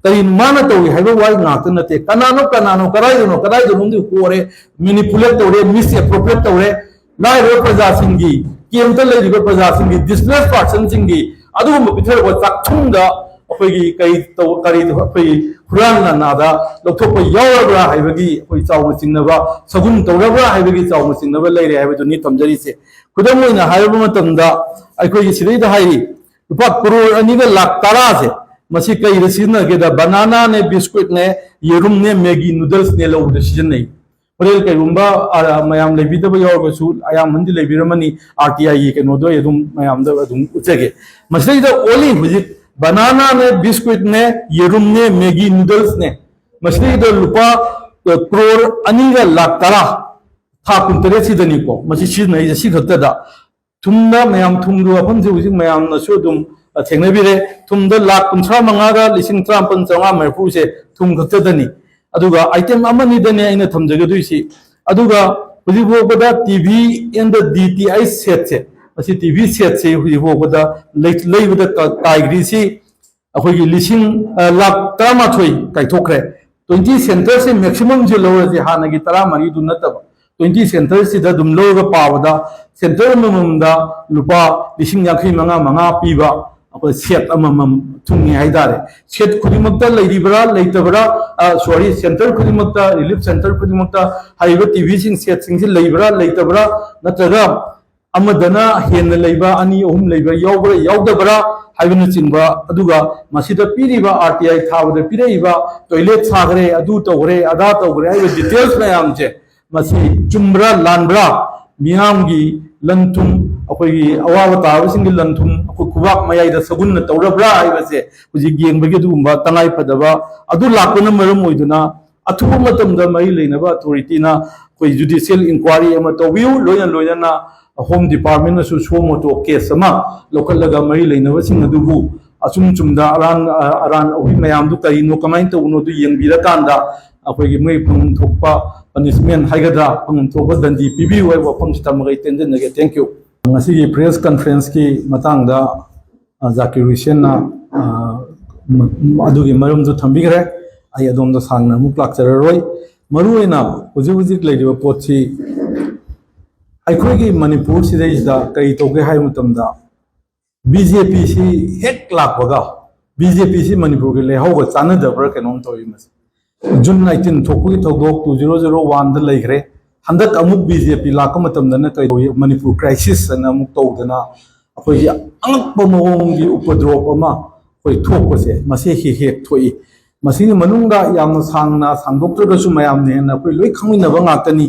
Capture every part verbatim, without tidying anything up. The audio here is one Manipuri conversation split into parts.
ꯀꯔꯤꯅꯣ ꯃꯥꯅ ꯇꯧꯔꯤ ꯍꯥꯏꯕ ꯋꯥ ꯉꯥꯛꯇ ꯅꯠꯇꯦ꯫ ꯀꯅꯥꯅꯣ, ꯀꯅꯥꯅꯣ, ꯀꯗꯥꯏꯗꯅꯣ, ꯀꯗꯥꯏꯗꯅꯣꯝꯗꯤ ꯍꯣꯔꯦ, ꯃꯦꯅꯤꯄꯨꯂꯦꯠ ꯇꯧꯔꯦ, ꯃꯤꯁ ꯑꯦꯄ꯭ꯔꯣꯄ꯭ꯔꯤꯌꯦꯠ ꯇꯧꯔꯦ꯫ ꯂꯥꯏꯔꯕ ꯄ꯭ꯔꯖꯥꯁꯤꯡꯒꯤ, ꯀꯦꯝꯇ ꯂꯩꯔꯤꯕ ꯄ꯭ꯔꯖꯥꯁꯤꯡꯒꯤ, ꯗꯤꯁꯄ꯭ꯂꯦꯁ ꯄꯥꯔꯁꯟꯁꯤꯡꯒꯤ ꯑꯗꯨꯒꯨꯝꯕ ꯄꯤꯊꯔꯛꯄ ꯆꯥꯛꯊꯨꯡꯗ ꯑꯩꯈꯣꯏꯒꯤ ꯀꯔꯤ ꯇꯧ, ꯀꯔꯤ ꯑꯩꯈꯣꯏꯒꯤ ꯍꯨꯔꯥꯟ ꯂꯥꯟꯅꯥꯗ ꯂꯧꯊꯣꯛꯄ ꯌꯥꯎꯔꯕ꯭ꯔꯥ ꯍꯥꯏꯕꯒꯤ ꯑꯩꯈꯣꯏ ꯆꯥꯎꯅ ꯆꯤꯡꯅꯕ, ꯁꯒꯨꯟ ꯇꯧꯔꯕ꯭ꯔꯥ ꯍꯥꯏꯕꯒꯤ ꯆꯥꯎꯅ ꯆꯤꯡꯅꯕ ꯂꯩꯔꯦ ꯍꯥꯏꯕꯗꯨꯅꯤ ꯊꯝꯖꯔꯤꯁꯦ꯫ ꯈꯨꯗꯝ ꯑꯣꯏꯅ ꯍꯥꯏꯔꯕ ꯃꯇꯝꯗ, ꯑꯩꯈꯣꯏꯒꯤ ꯁꯤꯗꯩꯗ ꯍꯥꯏꯔꯤ, ꯂꯨꯄꯥ ꯀ꯭ꯔꯣꯔ ꯑꯅꯤꯒ ꯂꯥꯛ ꯇꯔꯥꯁꯦ, ꯃꯁꯤ ꯀꯩꯗ ꯁꯤꯖꯤꯟꯅꯒꯦꯗ? ꯕꯅꯥꯅꯥꯅꯦ, ꯕꯤꯁꯀ꯭ꯋꯤꯠꯅꯦ, ꯌꯦꯔꯨꯝꯅꯦ, ꯃꯦꯒꯤ ꯅꯨꯗꯜꯁꯅꯦ ꯂꯧꯕꯗ ꯁꯤꯖꯤꯟꯅꯩ꯫ ꯍꯣꯔꯦꯟ ꯀꯩꯒꯨꯝꯕ, ꯑ, ꯃꯌꯥꯝ ꯂꯩꯕꯤꯗꯕ ꯌꯥꯎꯔꯒꯁꯨ, ꯑꯌꯥꯝꯕꯅꯗꯤ ꯂꯩꯕꯤꯔꯝꯃꯅꯤ, ꯑꯥꯔ ꯇꯤ ꯑꯥꯏꯒꯤ ꯀꯩꯅꯣꯗꯣ ꯑꯩ ꯑꯗꯨꯝ ꯃꯌꯥꯝꯗ ꯑꯗꯨꯝ ꯎꯠꯆꯒꯦ꯫ ꯃꯁꯤꯗꯩꯗ ꯑꯣꯟꯂꯤ ꯍꯧꯖꯤꯛ ꯕꯅꯥꯅꯥꯅꯦ, ꯕꯤꯁꯀ꯭ꯋꯤꯠꯅꯦ, ꯌꯦꯔꯨꯝꯅꯦ, ꯃꯦꯒꯤ ꯅꯨꯗꯜꯁꯅꯦ, ꯃꯁꯤꯗꯩꯗ ꯂꯨꯄꯥ, ꯑ, ꯀ꯭ꯔꯣꯔ ꯑꯅꯤꯒ ꯂꯥꯛ ꯇꯔꯥ ꯊꯥ ꯀꯨꯟꯇꯔꯦꯠꯁꯤꯗꯅꯤꯀꯣ ꯃꯁꯤ ꯁꯤꯖꯤꯟꯅꯔꯤꯁꯦ, ꯁꯤ ꯈꯛꯇꯗ꯫ ꯊꯨꯝꯗ ꯃꯌꯥꯝ, ꯊꯨꯝꯒꯤ ꯋꯥꯐꯝꯁꯦ ꯍꯧꯖꯤꯛ ꯃꯌꯥꯝꯅꯁꯨ ꯑꯗꯨꯝ, ꯑ, ꯊꯦꯡꯅꯕꯤꯔꯦ꯫ ꯊꯨꯝꯗ ꯂꯥꯛ ꯀꯨꯟꯊ꯭ꯔꯥ ꯃꯉꯥꯒ ꯂꯤꯁꯤꯡ ꯇꯔꯥꯃꯥꯄꯟ ꯆꯥꯝꯃꯉꯥ ꯃꯔꯤꯐꯨꯁꯦ ꯊꯨꯝ ꯈꯛꯇꯗꯅꯤ꯫ ꯑꯗꯨꯒ ꯑꯥꯏꯇꯦꯝ ꯑꯃꯅꯤꯗꯅꯦ ꯑꯩꯅ ꯊꯝꯖꯒꯗꯣꯏꯁꯤ꯫ ꯑꯗꯨꯒ ꯍꯧꯖꯤꯛ ꯐꯥꯎꯕꯗ T V and D T H ꯁꯦꯠꯁꯦ, ꯃꯁꯤ ꯇꯤ ꯚꯤ ꯁꯦꯠꯁꯦ ꯍꯧꯖꯤꯛ ꯐꯥꯎꯕꯗ ꯂꯩ-, ꯂꯩꯕꯗ ꯀ-, ꯀꯥꯏꯈ꯭ꯔꯤꯁꯤ ꯑꯩꯈꯣꯏꯒꯤ ꯂꯤꯁꯤꯡ, ꯑ, ꯂꯥꯛ ꯇꯔꯥꯃꯥꯊꯣꯏ ꯀꯥꯏꯊꯣꯛꯈ꯭ꯔꯦ꯫ ꯇ꯭ꯋꯦꯟꯇꯤ ꯁꯦꯟꯇꯔꯁꯦ ꯃꯦꯛꯁꯤꯃꯝꯁꯦ ꯂꯧꯔꯁꯦ, ꯍꯥꯟꯅꯒꯤ ꯇꯔꯥꯃꯔꯤꯗꯨ ꯅꯠꯇꯕ, ꯇ꯭ꯋꯦꯟꯇꯤ ꯁꯦꯟꯇꯔꯁꯤꯗ ꯑꯗꯨꯝ ꯂꯧꯔꯒ ꯄꯥꯕꯗ, ꯁꯦꯟꯇꯔ ꯑꯃꯃꯝꯗ ꯂꯨꯄꯥ ꯂꯤꯁꯤꯡ ꯌꯥꯡꯈꯩ ꯃꯉꯥ ꯃꯉꯥ ꯄꯤꯕ ꯑꯩꯈꯣꯏ ꯁꯦꯠ ꯑꯃꯃꯝ ꯊꯨꯡꯉꯤ ꯍꯥꯏꯇꯥꯔꯦ꯫ ꯁꯦꯠ ꯈꯨꯗꯤꯡꯃꯛꯇ ꯂꯩꯔꯤꯕ꯭ꯔꯥ, ꯂꯩꯇꯕ꯭ꯔꯥ, ꯑ, ꯁꯣꯔꯤ, ꯁꯦꯟꯇꯔ ꯈꯨꯗꯤꯡꯃꯛꯇ, ꯔꯤꯂꯤꯐ ꯁꯦꯟꯇꯔ ꯈꯨꯗꯤꯡꯃꯛꯇ ꯍꯥꯏꯔꯤꯕ ꯇꯤ ꯚꯤꯁꯤꯡ ꯁꯦꯠꯁꯤꯡꯁꯤ ꯂꯩꯕ꯭ꯔꯥ, ꯂꯩꯇꯕ꯭ꯔꯥ, ꯅꯠꯇ꯭ꯔꯒ ꯑꯃꯗꯅ ꯍꯦꯟꯅ ꯂꯩꯕ, ꯑꯅꯤ ꯑꯍꯨꯝ ꯂꯩꯕ ꯌꯥꯎꯕ꯭ꯔꯥ, ꯌꯥꯎꯗꯕ꯭ꯔꯥ ꯍꯥꯏꯕꯅꯆꯤꯡꯕ, ꯑꯗꯨꯒ ꯃꯁꯤꯗ ꯄꯤꯔꯤꯕ ꯑꯥꯔ ꯇꯤ ꯑꯥꯏ ꯊꯥꯕꯗ ꯄꯤꯔꯛꯏꯕ ꯇꯣꯏꯂꯦꯠ ꯁꯥꯈ꯭ꯔꯦ, ꯑꯗꯨ ꯇꯧꯈ꯭ꯔꯦ, ꯑꯗꯥ ꯇꯧꯈ꯭ꯔꯦ ꯍꯥꯏꯕ ꯗꯤꯇꯦꯜꯁ ꯃꯌꯥꯝꯁꯦ, ꯃꯁꯤ ꯆꯨꯝꯕ꯭ꯔꯥ, ꯂꯥꯟꯕ꯭ꯔꯥ, ꯃꯤꯌꯥꯝꯒꯤ ꯂꯟ ꯊꯨꯝ, ꯑꯩꯈꯣꯏꯒꯤ ꯑꯋꯥꯕ ꯇꯥꯕꯁꯤꯡꯒꯤ ꯂꯟ ꯊꯨꯝ ꯑꯩꯈꯣꯏ ꯈꯨꯕꯥꯛ ꯃꯌꯥꯏꯗ ꯁꯒꯨꯟꯅ ꯇꯧꯔꯕ꯭ꯔꯥ ꯍꯥꯏꯕꯁꯦ ꯍꯧꯖꯤꯛ ꯌꯦꯡꯕꯒꯤ ꯑꯗꯨꯒꯨꯝꯕ ꯇꯉꯥꯏ ꯐꯗꯕ ꯑꯗꯨ ꯂꯥꯛꯄꯅ ꯃꯔꯝ ꯑꯣꯏꯗꯨꯅ ꯑꯊꯨꯕ ꯃꯇꯝꯗ ꯃꯔꯤ ꯂꯩꯅꯕ ꯑꯣꯊꯣꯔꯤꯇꯤꯅ ꯑꯩꯈꯣꯏ ꯖꯨꯗꯤꯁꯤꯌꯦꯜ ꯏꯟꯀ꯭ꯋꯥꯏꯔꯤ ꯑꯃ ꯇꯧꯕꯤꯌꯨ, ꯂꯣꯏꯅ ꯂꯣꯏꯅꯅ ꯍꯣꯝ ꯗꯤꯄꯥꯔꯠꯃꯦꯟꯅꯁꯨ ꯁꯨꯑꯣ ꯃꯣꯇꯣ ꯀꯦꯁ ꯑꯃ ꯂꯧꯈꯠꯂꯒ ꯃꯔꯤ ꯂꯩꯅꯕꯁꯤꯡ ꯑꯗꯨꯕꯨ ꯑꯆꯨꯝ ꯆꯨꯝꯗ ꯑꯔꯥꯟ, ꯑꯔꯥꯟ ꯑꯍꯣꯏ ꯃꯌꯥꯝꯗꯨ ꯀꯔꯤꯅꯣ, ꯀꯃꯥꯏꯅ ꯇꯧꯕꯅꯣ ꯑꯗꯨ ꯌꯦꯡꯕꯤꯔꯀꯥꯟꯗ ꯑꯩꯈꯣꯏꯒꯤ ꯃꯣꯏ ꯐꯪꯐꯝ ꯊꯣꯛꯄ ꯄꯅꯤꯁꯃꯦꯟ ꯍꯥꯏꯒꯗ꯭ꯔꯥ, ꯐꯪꯐꯝ ꯊꯣꯛꯄ ꯗꯟꯗꯤ ꯄꯤꯕꯤꯌꯨ ꯍꯥꯏꯕ ꯋꯥꯐꯝꯁꯤ ꯊꯝꯃꯒ ꯑꯩ ꯇꯦꯟꯖꯟꯖꯒꯦ꯫ Thank you꯫ ꯉꯁꯤꯒꯤ ꯄ꯭ꯔꯦꯁ ꯀꯟꯐ꯭ꯔꯦꯟꯁꯀꯤ ꯃꯇꯥꯡꯗ, ꯑ, ꯖꯥꯀꯤꯔ ꯍꯨꯏꯁꯦꯟꯅ, ꯑ, ꯑꯗꯨꯒꯤ ꯃꯔꯝꯁꯨ ꯊꯝꯕꯤꯈ꯭ꯔꯦ꯫ ꯑꯩ ꯑꯗꯣꯝꯗ ꯁꯥꯡꯅ ꯑꯃꯨꯛ ꯂꯥꯛꯆꯔꯔꯣꯏ꯫ ꯃꯔꯨꯑꯣꯏꯅ ꯍꯧꯖꯤꯛ ꯍꯧꯖꯤꯛ ꯂꯩꯔꯤꯕ ꯄꯣꯠꯁꯤ, ꯑꯩꯈꯣꯏꯒꯤ ꯃꯅꯤꯄꯨꯔ ꯁꯤꯗꯩꯁꯤꯗ ꯀꯔꯤ ꯇꯧꯒꯦ ꯍꯥꯏꯕ ꯃꯇꯝꯗ, ꯕꯤ ꯖꯦ ꯄꯤꯁꯤ ꯍꯦꯛ ꯂꯥꯛꯄꯒ, ꯕꯤ ꯖꯦ ꯄꯤꯁꯤ ꯃꯅꯤꯄꯨꯔꯒꯤ ꯂꯩꯍꯧꯒ ꯆꯥꯟꯅꯗꯕ꯭ꯔꯥ ꯀꯩꯅꯣꯝ ꯇꯧꯏ꯫ ꯃꯁꯤ ꯖꯨꯟ nineteen ꯊꯣꯛꯄꯒꯤ ꯊꯧꯗꯣꯛ two zero zero one ꯗ ꯂꯩꯈ꯭ꯔꯦ꯫ ꯍꯟꯗꯛ ꯑꯃꯨꯛ ꯕꯤ ꯖꯦ ꯄꯤ ꯂꯥꯛꯄ ꯃꯇꯝꯗꯅ ꯀꯩꯗꯧꯏ, ꯃꯅꯤꯄꯨꯔ ꯀ꯭ꯔꯥꯏꯁꯤꯁ ꯑꯅ ꯑꯃꯨꯛ ꯇꯧꯗꯅ, ꯑꯩꯈꯣꯏꯒꯤ ꯑꯉꯛꯄ ꯃꯑꯣꯡꯒꯤ ꯎꯄꯗ꯭ꯔꯣꯞ ꯑꯃ ꯑꯩꯈꯣꯏ ꯊꯣꯛꯄꯁꯦ, ꯃꯁꯤ ꯍꯦꯛ ꯍꯦꯛ ꯊꯣꯛꯏ꯫ ꯃꯁꯤꯒꯤ ꯃꯅꯨꯡꯗ ꯌꯥꯝꯅ ꯁꯥꯡꯅ ꯁꯥꯡꯗꯣꯛꯇ꯭ꯔꯒꯁꯨ ꯃꯌꯥꯝꯅ ꯍꯦꯟꯅ ꯑꯩꯈꯣꯏ ꯂꯣꯏ ꯈꯪꯃꯤꯟꯅꯕ ꯉꯥꯛꯇꯅꯤ꯫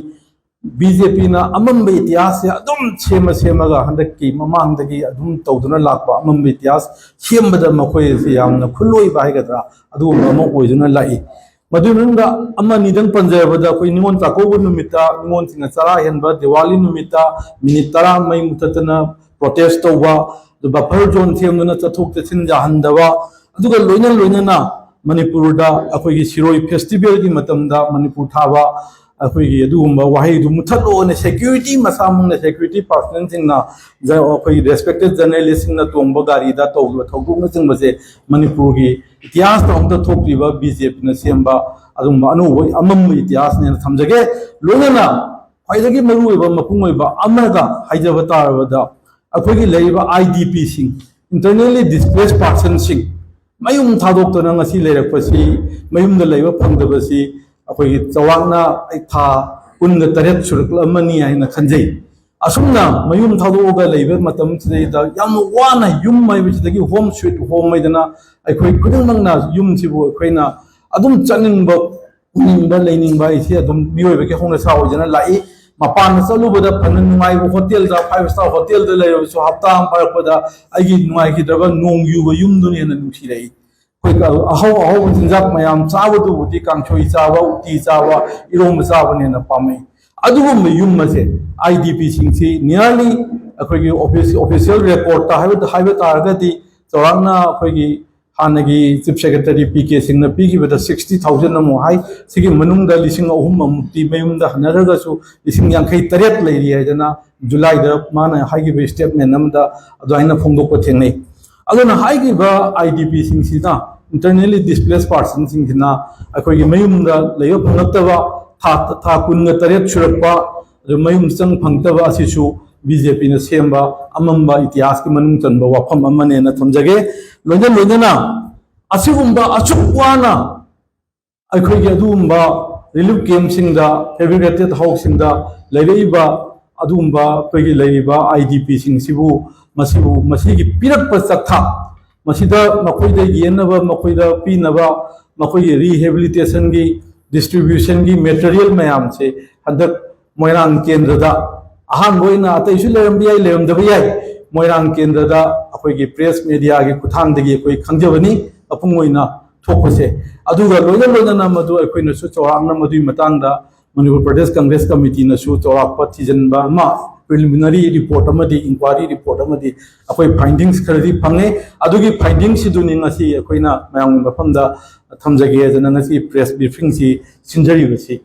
ꯕꯤ ꯖꯦ ꯄꯤꯅ ꯑꯃꯝꯕ ꯏꯇꯤꯍꯥꯁꯁꯦ ꯑꯗꯨꯝ ꯁꯦꯝꯃ ꯁꯦꯝꯃꯒ, ꯍꯟꯗꯛꯀꯤ ꯃꯃꯥꯡꯗꯒꯤ ꯑꯗꯨꯝ ꯇꯧꯗꯨꯅ ꯂꯥꯛꯄ ꯑꯃꯝꯕ ꯏꯇꯤꯍꯥꯁ ꯁꯦꯝꯕꯗ ꯃꯈꯣꯏ ꯑꯁꯤ ꯌꯥꯝꯅ ꯈꯨꯠꯂꯣꯏꯕ ꯍꯥꯏꯒꯗ꯭ꯔꯥ, ꯑꯗꯨꯒꯨꯝꯕ ꯑꯃ ꯑꯣꯏꯗꯨꯅ ꯂꯥꯛꯏ꯫ ꯃꯗꯨꯒꯤ ꯃꯅꯨꯡꯗ ꯑꯃ ꯑꯅꯤꯗꯪ ꯄꯟꯖꯔꯕꯗ, ꯑꯩꯈꯣꯏ ꯅꯤꯉꯣꯜ ꯆꯥꯛꯀꯧꯕ ꯅꯨꯃꯤꯠꯇ, ꯅꯤꯉꯣꯜꯁꯤꯡꯅ ꯆꯔꯥ ꯍꯦꯟꯕ, ꯗꯤꯋꯥꯂꯤ ꯅꯨꯃꯤꯠꯇ ꯃꯤꯅꯤꯠ ꯇꯔꯥ ꯃꯩ ꯃꯨꯊꯠꯇꯅ ꯄ꯭ꯔꯣꯇꯦꯁ ꯇꯧꯕ, ꯑꯗꯨ ꯕꯐꯔ ꯖꯣꯟ ꯁꯦꯝꯗꯨꯅ ꯆꯠꯊꯣꯛ ꯆꯠꯁꯤꯟ ꯌꯥꯍꯟꯗꯕ, ꯑꯗꯨꯒ ꯂꯣꯏꯅ ꯂꯣꯏꯅꯅ ꯃꯅꯤꯄꯨꯔꯗ ꯑꯩꯈꯣꯏꯒꯤ ꯁꯤꯔꯣꯏ ꯐꯦꯁꯇꯤꯚꯦꯜꯒꯤ ꯃꯇꯝꯗ ꯃꯅꯤꯄꯨꯔ ꯊꯥꯕ, ꯑꯩꯈꯣꯏꯒꯤ ꯑꯗꯨꯒꯨꯝꯕ ꯋꯥꯍꯩꯗꯨ ꯃꯨꯊꯠꯂꯣꯅ ꯁꯦꯀ꯭ꯌꯨꯔꯤꯇꯤ, ꯃꯁꯥꯃꯛꯅ ꯁꯦꯀ꯭ꯌꯨꯔꯤꯇꯤ ꯄꯥꯔꯁꯅꯦꯜꯁꯤꯡꯅ, ꯑꯩꯈꯣꯏꯒꯤ ꯔꯦꯁꯄꯦꯛꯇꯦꯠ ꯖꯔꯅꯦꯂꯤꯁꯁꯤꯡꯅ ꯇꯣꯡꯕ ꯒꯥꯔꯤꯗ ꯇꯧꯈꯤꯕ ꯊꯧꯗꯣꯛꯅꯆꯤꯡꯕꯁꯦ ꯃꯅꯤꯄꯨꯔꯒꯤ ꯏꯇꯤꯍꯥꯁꯇ ꯑꯃꯨꯛꯇ ꯊꯣꯛꯇ꯭ꯔꯤꯕ ꯕꯤ ꯖꯦ ꯄꯤꯅ ꯁꯦꯝꯕ ꯑꯗꯨꯒꯨꯝꯕ ꯑꯅꯧꯕ ꯑꯃꯝꯕ ꯏꯇꯤꯍꯥꯁꯅꯦꯅ ꯊꯝꯖꯒꯦ꯫ ꯂꯣꯏꯅꯅ ꯈ꯭ꯋꯥꯏꯗꯒꯤ ꯃꯔꯨꯑꯣꯏꯕ, ꯃꯄꯨꯡ ꯑꯣꯏꯕ ꯑꯃꯗ ꯍꯥꯏꯖꯕ ꯇꯥꯔꯕꯗ, ꯑꯩꯈꯣꯏꯒꯤ ꯂꯩꯔꯤꯕ ꯑꯥꯏ ꯗꯤ ꯄꯤꯁꯤꯡ, ꯏꯟꯇꯔꯅꯦꯜꯂꯤ ꯗꯤꯁꯄ꯭ꯂꯦꯁ ꯄꯥꯔꯁꯟꯁꯤꯡ, ꯃꯌꯨꯝ ꯊꯥꯗꯣꯛꯇꯨꯅ ꯉꯁꯤ ꯂꯩꯔꯛꯄꯁꯤ, ꯃꯌꯨꯝꯗ ꯂꯩꯕ ꯐꯪꯗꯕꯁꯤ ꯑꯩꯈꯣꯏꯒꯤ ꯆꯥꯎꯔꯥꯛꯅ ꯊꯥ ꯀꯨꯟꯒ ꯇꯔꯦꯠ ꯁꯨꯔꯛꯂꯝꯃꯅꯤ ꯍꯥꯏꯅ ꯈꯟꯖꯩ꯫ ꯑꯁꯨꯝꯅ ꯃꯌꯨꯝ ꯊꯥꯗꯣꯛꯑꯒ ꯂꯩꯕ ꯃꯇꯝꯁꯤꯗꯩꯗ ꯌꯥꯝꯅ ꯋꯥꯅ, ꯌꯨꯝ ꯍꯥꯏꯕꯁꯤꯗꯒꯤ ꯍꯣꯝ ꯁ꯭ꯋꯤꯠ ꯍꯣꯝ ꯍꯥꯏꯗꯅ ꯑꯩꯈꯣꯏ ꯈꯨꯗꯤꯡꯃꯛꯅ ꯌꯨꯝꯁꯤꯕꯨ ꯑꯩꯈꯣꯏꯅ ꯑꯗꯨꯝ ꯆꯠꯅꯤꯡꯕ, ꯎꯅꯤꯡꯕ, ꯂꯩꯅꯤꯡꯕ ꯍꯥꯏꯁꯤ ꯑꯗꯨꯝ ꯃꯤꯑꯣꯏꯕꯒꯤ ꯍꯧꯅꯁꯥ ꯑꯣꯏꯗꯨꯅ ꯂꯥꯛꯏ꯫ ꯃꯄꯥꯟꯗ ꯆꯠꯂꯨꯕꯗ ꯐꯅ ꯅꯨꯡꯉꯥꯏꯕ ꯍꯣꯇꯦꯜꯗ, ꯐꯥꯏꯚ ꯁ꯭ꯇꯥꯔ ꯍꯣꯇꯦꯜꯗ ꯂꯩꯔꯕꯁꯨ, ꯍꯞꯇꯥ ꯑꯃ ꯐꯥꯔꯛꯄꯗ ꯑꯩꯒꯤ ꯅꯨꯡꯉꯥꯏꯈꯤꯗ꯭ꯔꯕ ꯅꯣꯡ ꯌꯨꯕ ꯌꯨꯝꯗꯨꯅ ꯍꯦꯟꯅ ꯅꯨꯡꯁꯤꯔꯛꯏ꯫ ꯑꯩꯈꯣꯏ ꯑꯍꯧ ꯑꯍꯧꯕ ꯆꯤꯟꯖꯥꯛ ꯃꯌꯥꯝ ꯆꯥꯕꯗꯨꯕꯨꯗꯤ ꯀꯥꯡꯁꯣꯏ ꯆꯥꯕ, ꯎꯇꯤ ꯆꯥꯕ, ꯏꯔꯣꯝꯕ ꯆꯥꯕꯅ ꯍꯦꯟꯅ ꯄꯥꯝꯃꯛꯏ꯫ ꯑꯗꯨꯒꯨꯝꯕ ꯌꯨꯝ ꯑꯁꯦ ꯑꯥꯏ ꯗꯤ ꯄꯤꯁꯤꯡꯁꯤ nearly ꯑꯩꯈꯣꯏꯒꯤ ꯑꯣꯐꯤꯁ, ꯑꯣꯐꯤꯁꯤꯌꯦꯜ ꯔꯦꯀꯣꯔꯠꯇ ꯍꯥꯏꯕ, ꯍꯥꯏꯕ ꯇꯥꯔꯒꯗꯤ ꯆꯥꯎꯔꯥꯛꯅ ꯑꯩꯈꯣꯏꯒꯤ ꯍꯥꯟꯅꯒꯤ ꯆꯤꯐ ꯁꯦꯀ꯭ꯔꯦꯇꯔꯤ ꯄꯤ ꯀꯦ ꯁꯤꯡꯅ ꯄꯤꯈꯤꯕꯗ ꯁꯤꯛꯁꯇꯤ ꯊꯥꯎꯖꯟ ꯑꯃꯨꯛ ꯍꯥꯏ꯫ ꯁꯤꯒꯤ ꯃꯅꯨꯡꯗ ꯂꯤꯁꯤꯡ ꯑꯍꯨꯝ ꯑꯃꯨꯛꯇꯤ ꯃꯌꯨꯝꯗ ꯍꯟꯅꯔꯒꯁꯨ ꯂꯤꯁꯤꯡ ꯌꯥꯡꯈꯩ ꯇꯔꯦꯠ ꯂꯩꯔꯤ ꯍꯥꯏꯗꯅ ꯖꯨꯂꯥꯏꯗ ꯃꯥꯅ ꯍꯥꯏꯈꯤꯕ ꯁ꯭ꯇꯦꯠꯃꯦꯟ ꯑꯃꯗ ꯑꯗꯨꯃꯥꯏꯅ ꯐꯣꯡꯗꯣꯛꯄ ꯊꯦꯡꯅꯩ꯫ ꯑꯗꯨꯅ ꯍꯥꯏꯈꯤꯕ ꯑꯥꯏ ꯗꯤ ꯄꯤꯁꯤꯡꯁꯤꯅ internally displaced personꯁꯤꯡꯁꯤꯅ ꯑꯩꯈꯣꯏꯒꯤ ꯃꯌꯨꯝꯗ ꯂꯩꯕ ꯐꯪꯂꯛꯇꯕ, ꯊꯥ ꯊꯥ ꯀꯨꯟꯒ ꯇꯔꯦꯠ ꯁꯨꯔꯛꯄ, ꯑꯗꯨ ꯃꯌꯨꯝ ꯆꯪ ꯐꯪꯂꯛꯇꯕ ꯑꯁꯤꯁꯨ ꯕꯤ ꯖꯦ ꯄꯤꯅ ꯁꯦꯝꯕ ꯑꯃꯝꯕ ꯏꯇꯤꯍꯥꯁꯀꯤ ꯃꯅꯨꯡ ꯆꯟꯕ ꯋꯥꯐꯝ ꯑꯃꯅꯦꯅ ꯊꯝꯖꯒꯦ꯫ ꯂꯣꯏꯅ ꯂꯣꯏꯅꯅ ꯑꯁꯤꯒꯨꯝꯕ ꯑꯁꯨꯛ ꯋꯥꯅ ꯑꯩꯈꯣꯏꯒꯤ ꯑꯗꯨꯒꯨꯝꯕ ꯔꯤꯂꯤꯐ ꯀꯦꯝꯞꯁꯤꯡꯗ, ꯐꯦꯕ꯭ꯔꯤꯀꯦꯇꯦꯠ ꯍꯥꯎꯁꯁꯤꯡꯗ ꯂꯩꯔꯛꯏꯕ ꯑꯗꯨꯒꯨꯝꯕ ꯑꯩꯈꯣꯏꯒꯤ ꯂꯩꯔꯤꯕ ꯑꯥꯏ ꯗꯤ ꯄꯤꯁꯤꯡꯁꯤꯕꯨ, ꯃꯁꯤꯕꯨ, ꯃꯁꯤꯒꯤ ꯄꯤꯔꯛꯄ ꯆꯥꯛꯊꯥꯛ, ꯃꯁꯤꯗ ꯃꯈꯣꯏꯗ ꯌꯦꯟꯅꯕ, ꯃꯈꯣꯏꯗ ꯄꯤꯅꯕ, ꯃꯈꯣꯏꯒꯤ ꯔꯤꯍꯦꯕꯤꯂꯤꯇꯦꯁꯟꯒꯤ, ꯗꯤꯁꯇ꯭ꯔꯤꯕ꯭ꯌꯨꯁꯟꯒꯤ ꯃꯦꯇꯔꯤꯌꯦꯜ ꯃꯌꯥꯝꯁꯦ ꯍꯟꯗꯛ ꯃꯣꯏꯔꯥꯡ ꯀꯦꯟꯗ꯭ꯔꯗ ꯑꯍꯥꯟꯕ ꯑꯣꯏꯅ, ꯑꯇꯩꯁꯨ ꯂꯩꯔꯝꯕ ꯌꯥꯏ, ꯂꯩꯔꯝꯗꯕ ꯌꯥꯏ, ꯃꯣꯏꯔꯥꯡ ꯀꯦꯟꯗ꯭ꯔꯗ ꯑꯩꯈꯣꯏꯒꯤ ꯄ꯭ꯔꯦꯁ ꯃꯦꯗꯤꯌꯥꯒꯤ ꯈꯨꯠꯊꯥꯡꯗꯒꯤ ꯑꯩꯈꯣꯏ ꯈꯪꯖꯕꯅꯤ ꯃꯄꯨꯡ ꯑꯣꯏꯅ ꯊꯣꯛꯄꯁꯦ꯫ ꯑꯗꯨꯒ ꯂꯣꯏꯅ ꯂꯣꯏꯅꯅ ꯃꯗꯨ ꯑꯩꯈꯣꯏꯅꯁꯨ ꯆꯥꯎꯔꯥꯛꯅ ꯃꯗꯨꯒꯤ ꯃꯇꯥꯡꯗ ꯃꯅꯤꯄꯨꯔ ꯄ꯭ꯔꯗꯦꯁ ꯀꯪꯒ꯭ꯔꯦꯁ ꯀꯃꯤꯇꯤꯅꯁꯨ ꯆꯥꯎꯔꯥꯛꯄ ꯊꯤꯖꯤꯟꯕ ꯑꯃ, ꯄ꯭ꯔꯤꯂꯤꯃꯤꯅꯔꯤ ꯔꯤꯄꯣꯔꯠ ꯑꯃꯗꯤ ꯏꯟꯀ꯭ꯋꯥꯏꯔꯤ ꯔꯤꯄꯣꯔꯠ ꯑꯃꯗꯤ ꯑꯩꯈꯣꯏ ꯐꯥꯏꯟꯗꯤꯡꯁ ꯈꯔꯗꯤ ꯐꯪꯉꯦ꯫ ꯑꯗꯨꯒꯤ ꯐꯥꯏꯟꯗꯤꯡꯁꯤꯗꯨꯅꯤ ꯉꯁꯤ ꯑꯩꯈꯣꯏꯅ ꯃꯌꯥꯝꯒꯤ ꯃꯐꯝꯗ ꯊꯝꯖꯒꯦ ꯍꯥꯏꯗꯅ ꯉꯁꯤ ꯄ꯭ꯔꯦꯁ ꯕ꯭ꯔꯤꯐꯤꯡꯁꯤ ꯁꯤꯟꯖꯔꯤꯕꯁꯤ꯫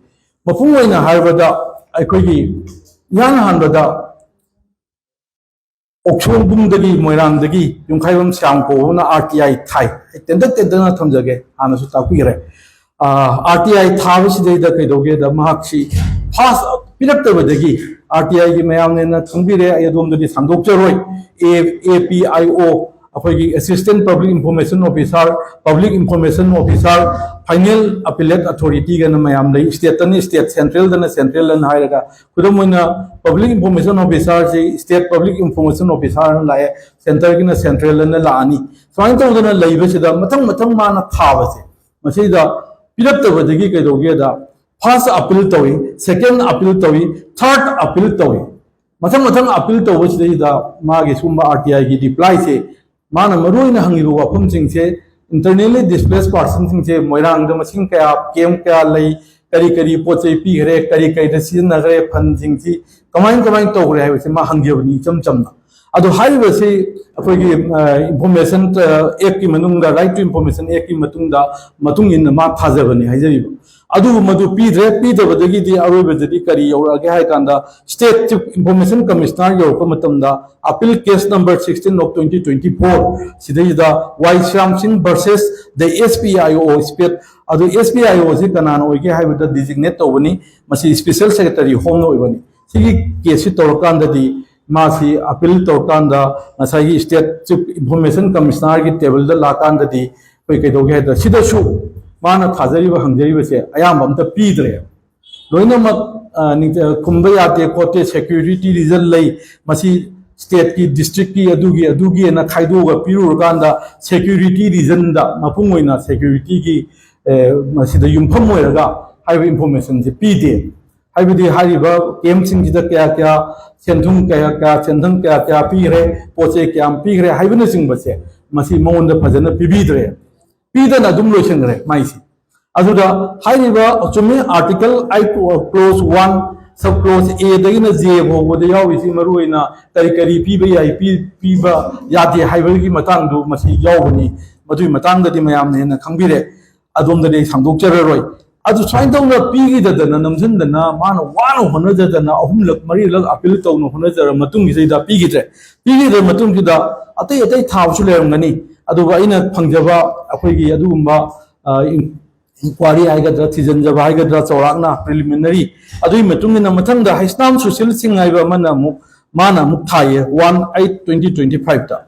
ꯃꯄꯨꯡ ꯑꯣꯏꯅ ꯍꯥꯏꯔꯕꯗ, ꯑꯩꯈꯣꯏꯒꯤ ꯏꯍꯥꯟ ꯍꯥꯟꯕꯗ ꯑꯣꯛꯁꯣꯝꯕꯨꯡꯗꯒꯤ, ꯃꯣꯏꯔꯥꯡꯗꯒꯤ ꯌꯨꯝꯈꯥꯏꯕꯝ ꯁ꯭ꯌꯥꯝ ꯀꯧꯕꯅ ꯑꯥꯔ ꯇꯤ ꯑꯥꯏ ꯊꯥꯏ꯫ ꯑꯩ ꯇꯦꯟꯇꯛ ꯇꯦꯟꯇꯛꯅ ꯊꯝꯖꯒꯦ, ꯍꯥꯟꯅꯁꯨ ꯇꯥꯛꯄꯤꯈ꯭ꯔꯦ꯫ ꯑꯥꯔ ꯇꯤ ꯑꯥꯏ ꯊꯥꯕꯁꯤꯗꯩꯗ ꯀꯩꯗꯧꯒꯦꯗ, ꯃꯍꯥꯛꯁꯤ ꯐꯥꯁ ꯄꯤꯔꯛꯇꯕꯗꯒꯤ, ꯑꯥꯔ ꯇꯤ ꯑꯥꯏꯒꯤ ꯃꯌꯥꯝꯅ ꯈꯪꯕꯤꯔꯦ, ꯑꯩ ꯑꯗꯣꯝꯗꯗꯤ ꯁꯟꯗꯣꯛꯆꯔꯣꯏ꯫ ꯑꯦ ꯑꯦ ꯄꯤ ꯑꯥꯏ ꯑꯣ, ꯑꯩꯈꯣꯏꯒꯤ Assistant Public Information Officer, Public Information Officer, Final Appellate Authority ꯒꯅ ꯃꯌꯥꯝ ꯂꯩ꯫ ꯁ꯭ꯇꯦꯠꯇꯅ ꯁ꯭ꯇꯦꯠ, ꯁꯦꯟꯇ꯭ꯔꯦꯜꯗꯅ ꯁꯦꯟꯇ꯭ꯔꯦꯜ ꯑꯅ ꯍꯥꯏꯔꯒ, ꯈꯨꯗꯝ ꯑꯣꯏꯅ, ꯄꯕ꯭ꯂꯤꯛ ꯏꯟꯐꯣꯔꯃꯦꯁꯟ ꯑꯣꯐꯤꯁꯥꯔꯁꯤ, ꯁ꯭ꯇꯦꯠ ꯄꯕ꯭ꯂꯤꯛ ꯏꯟꯐꯣꯔꯃꯦꯁꯟ ꯑꯣꯐꯤꯁꯥꯔꯅ ꯂꯥꯛꯑꯦ, ꯁꯦꯟꯇꯔꯒꯤꯅ ꯁꯦꯟꯇ꯭ꯔꯦꯜ ꯑꯅ ꯂꯥꯛꯑꯅꯤ꯫ ꯁꯨꯃꯥꯏꯅ ꯇꯧꯗꯅ ꯂꯩꯕꯁꯤꯗ, ꯃꯊꯪ ꯃꯊꯪ ꯃꯥꯅ ꯊꯥꯕꯁꯦ, ꯃꯁꯤꯗ ꯄꯤꯔꯛꯇꯕꯗꯒꯤ ꯀꯩꯗꯧꯒꯦꯗ, ꯐꯥꯔꯁ ꯑꯄꯤꯜ ꯇꯧꯏ, ꯁꯦꯀꯦꯟ ꯑꯄꯤꯜ ꯇꯧꯏ, ꯊꯥꯔꯠ ꯑꯄꯤꯜ ꯇꯧꯏ꯫ ꯃꯊꯪ ꯃꯊꯪ ꯑꯄꯤꯜ ꯇꯧꯕꯁꯤꯗꯩꯗ ꯃꯥꯒꯤ ꯁꯨꯝꯕ ꯑꯥꯔ ꯇꯤ ꯑꯥꯏꯒꯤ ꯔꯤꯄ꯭ꯂꯥꯏꯁꯦ, ꯃꯥꯅ ꯃꯔꯨꯑꯣꯏꯅ ꯍꯪꯉꯤꯕ ꯋꯥꯐꯝꯁꯤꯡꯁꯦ, internally displaced personꯁꯤꯡꯁꯦ ꯃꯣꯏꯔꯥꯡꯗ ꯃꯁꯤꯡ ꯀꯌꯥ, ꯀꯦꯝꯞ ꯀꯌꯥ ꯂꯩ, ꯀꯔꯤ ꯀꯔꯤ ꯄꯣꯠ ꯆꯩ ꯄꯤꯈ꯭ꯔꯦ, ꯀꯔꯤ ꯀꯔꯤꯗ ꯁꯤꯖꯤꯟꯅꯈ꯭ꯔꯦ, ꯐꯟꯁꯤꯡꯁꯤ ꯀꯃꯥꯏ ꯀꯃꯥꯏꯅ ꯇꯧꯈ꯭ꯔꯦ ꯍꯥꯏꯕꯁꯤ ꯃꯥ ꯍꯪꯖꯕꯅꯤ ꯏꯆꯝ ꯆꯝꯅ꯫ ꯑꯗꯣ ꯍꯥꯏꯔꯤꯕꯁꯤ ꯑꯩꯈꯣꯏꯒꯤ ꯏꯟꯐꯣꯔꯃꯦꯁꯟ ꯑꯦꯛꯀꯤ ꯃꯅꯨꯡꯗ, ꯔꯥꯏꯠ ꯇꯨ ꯏꯟꯐꯣꯔꯃꯦꯁꯟ ꯑꯦꯛꯀꯤ ꯃꯇꯨꯡꯗ, ꯃꯇꯨꯡ ꯏꯟꯅ ꯃꯥ ꯊꯥꯖꯕꯅꯤ ꯍꯥꯏꯖꯔꯤꯕ꯫ ꯑꯗꯨꯒꯨꯝꯕꯗꯨ ꯄꯤꯗ꯭ꯔꯦ꯫ ꯄꯤꯗꯕꯗꯒꯤꯗꯤ ꯑꯔꯣꯏꯕꯗꯗꯤ ꯀꯔꯤ ꯌꯧꯔꯛꯑꯒꯦ ꯍꯥꯏ ꯀꯥꯟꯗ, ꯁ꯭ꯇꯦꯠ ꯆꯤꯐ ꯏꯟꯐꯣꯔꯃꯦꯁꯟ ꯀꯃꯤꯁꯅꯔ ꯌꯧꯔꯛꯄ ꯃꯇꯝꯗ, appeal case number sixteen of twenty twenty four ꯁꯤꯗꯩꯁꯤꯗ ꯋꯥꯏ ꯁ꯭ꯌꯥꯝ ꯁꯤꯡ versus the S P I O state. ꯑꯗꯨ ꯑꯦꯁ ꯄꯤ ꯑꯥꯏ ꯑꯣ ꯁꯤ ꯀꯅꯥꯅ ꯑꯣꯏꯒꯦ ꯍꯥꯏꯕꯗ, ꯗꯤꯖꯤꯒꯅꯦꯠ ꯇꯧꯕꯅꯤ꯫ ꯃꯁꯤ ꯁ꯭ꯄꯦꯁꯦꯜ ꯁꯦꯀ꯭ꯔꯦꯇꯔꯤ ꯍꯣꯝꯅ ꯑꯣꯏꯕꯅꯤ꯫ ꯁꯤꯒꯤ ꯀꯦꯁꯁꯤ ꯇꯧꯔꯀꯥꯟꯗꯗꯤ, ꯃꯥꯁꯤ ꯑꯄꯤꯜ ꯇꯧꯔꯀꯥꯟꯗ ꯉꯁꯥꯏꯒꯤ ꯁ꯭ꯇꯦꯠ ꯆꯤꯐ ꯏꯟꯐꯣꯔꯃꯦꯁꯟ ꯀꯃꯤꯁꯅꯔꯒꯤ ꯇꯦꯕꯜꯗ ꯂꯥꯛꯀꯥꯟꯗꯗꯤ, ꯑꯩꯈꯣꯏ ꯀꯩꯗꯧꯒꯦ ꯍꯥꯏꯗ, ꯁꯤꯗꯁꯨ ꯃꯥꯅ ꯊꯥꯖꯔꯤꯕ ꯍꯪꯖꯔꯤꯕꯁꯦ ꯑꯌꯥꯝꯕ ꯑꯝꯇ ꯄꯤꯗ꯭ꯔꯦ꯫ ꯂꯣꯏꯅꯃꯛ, ꯑ, ꯅꯤꯡ-, ꯈꯨꯝꯕ ꯌꯥꯗꯦ ꯈꯣꯠꯇꯦ, ꯁꯦꯀ꯭ꯌꯨꯔꯤꯇꯤ ꯔꯤꯖꯟ ꯂꯩ, ꯃꯁꯤ ꯁ꯭ꯇꯦꯠꯀꯤ, ꯗꯤꯁꯇ꯭ꯔꯤꯛꯀꯤ, ꯑꯗꯨꯒꯤ, ꯑꯗꯨꯒꯤꯅ ꯈꯥꯏꯗꯣꯛꯑꯒ ꯄꯤꯔꯨꯔꯀꯥꯟꯗ, ꯁꯦꯀ꯭ꯌꯨꯔꯤꯇꯤ ꯔꯤꯖꯟꯗ ꯃꯄꯨꯡ ꯑꯣꯏꯅ ꯁꯦꯀ꯭ꯌꯨꯔꯤꯇꯤꯒꯤ, ꯑꯦ, ꯃꯁꯤꯗ ꯌꯨꯝꯐꯝ ꯑꯣꯏꯔꯒ ꯍꯥꯏꯔꯤꯕ ꯏꯟꯐꯣꯔꯃꯦꯁꯟꯁꯤ ꯄꯤꯗꯦ꯫ ꯍꯥꯏꯕꯗꯤ ꯍꯥꯏꯔꯤꯕ ꯀꯦꯝꯞꯁꯤꯡꯁꯤꯗ ꯀꯌꯥ ꯀꯌꯥ ꯁꯦꯟꯊꯨꯝ ꯀꯌꯥ ꯀꯌꯥ, ꯁꯦꯟꯊꯪ ꯀꯌꯥ ꯀꯌꯥ ꯄꯤꯈ꯭ꯔꯦ, ꯄꯣꯠ ꯆꯩ ꯀꯌꯥꯝ ꯄꯤꯈ꯭ꯔꯦ ꯍꯥꯏꯕꯅꯆꯤꯡꯕꯁꯦ, ꯃꯁꯤ ꯃꯉꯣꯟꯗ ꯐꯖꯅ ꯄꯤꯕꯤꯗ꯭ꯔꯦ, ꯄꯤꯗꯅ ꯑꯗꯨꯝ ꯂꯣꯏꯁꯤꯟꯈ꯭ꯔꯦ ꯃꯥꯏꯁꯦ꯫ ꯑꯗꯨꯗ ꯍꯥꯏꯔꯤꯕ, ꯆꯨꯝꯃꯤ, article eight clause one, sub clause ꯑꯦꯗꯒꯤꯅ ꯖꯦ ꯐꯥꯎꯕꯗ ꯌꯥꯎꯔꯤꯁꯤ, ꯃꯔꯨꯑꯣꯏꯅ ꯀꯔꯤ ꯀꯔꯤ ꯄꯤꯕ ꯌꯥꯏ, ꯄꯤ-, ꯄꯤꯕ ꯌꯥꯗꯦ ꯍꯥꯏꯕꯒꯤ ꯃꯇꯥꯡꯗꯨ ꯃꯁꯤ ꯌꯥꯎꯕꯅꯤ꯫ ꯃꯗꯨꯒꯤ ꯃꯇꯥꯡꯗꯗꯤ ꯃꯌꯥꯝꯅ ꯍꯦꯟꯅ ꯈꯪꯕꯤꯔꯦ, ꯑꯗꯣꯝꯗꯗꯤ ꯑꯩ ꯁꯥꯡꯗꯣꯛꯆꯔꯔꯣꯏ꯫ ꯑꯗꯨ ꯁꯨꯃꯥꯏꯅ ꯇꯧꯅ ꯄꯤꯈꯤꯗꯗꯅ, ꯅꯝꯁꯤꯟꯗꯅ, ꯃꯥꯅ ꯋꯥꯅ ꯍꯣꯠꯅꯖꯗꯅ, ꯑꯍꯨꯝꯂꯛ ꯃꯔꯤꯂꯛ ꯑꯄꯤꯜ ꯇꯧꯅ ꯍꯣꯠꯅꯖꯔ ꯃꯇꯨꯡꯁꯤꯗꯩꯗ ꯄꯤꯈꯤꯗ꯭ꯔꯦ꯫ ꯄꯤꯈꯤꯗ꯭ꯔ ꯃꯇꯨꯡꯁꯤꯗ ꯑꯇꯩ ꯑꯇꯩ ꯊꯥꯕꯁꯨ ꯂꯩꯔꯝꯒꯅꯤ, ꯑꯗꯨꯒ ꯑꯩꯅ ꯐꯪꯖꯕ ꯑꯩꯈꯣꯏꯒꯤ ꯑꯗꯨꯒꯨꯝꯕ, ꯑ, ꯏꯟ-, ꯏꯟꯀ꯭ꯋꯥꯔꯤ ꯍꯥꯏꯒꯗ꯭ꯔꯥ, ꯊꯤꯖꯤꯟꯖꯕ ꯍꯥꯏꯒꯗ꯭ꯔꯥ, ꯆꯥꯎꯔꯥꯛꯅ ꯄ꯭ꯔꯤꯂꯤꯃꯤꯅꯔꯤ, ꯑꯗꯨꯒꯤ ꯃꯇꯨꯡ ꯏꯟꯅ ꯃꯊꯪꯗ ꯍꯩꯁꯅꯥꯝ ꯁꯨꯁꯤꯜ ꯁꯤꯡ ꯍꯥꯏꯕ ꯑꯃꯅ ꯑꯃꯨꯛ, ꯃꯥꯅ ꯑꯃꯨꯛ ꯊꯥꯏꯌꯦ, ꯋꯥꯟ ꯑꯩꯠ ꯇ꯭ꯋꯦꯟꯇꯤ ꯇ꯭ꯋꯦꯟꯇꯤ ꯐꯥꯏꯚꯇ꯫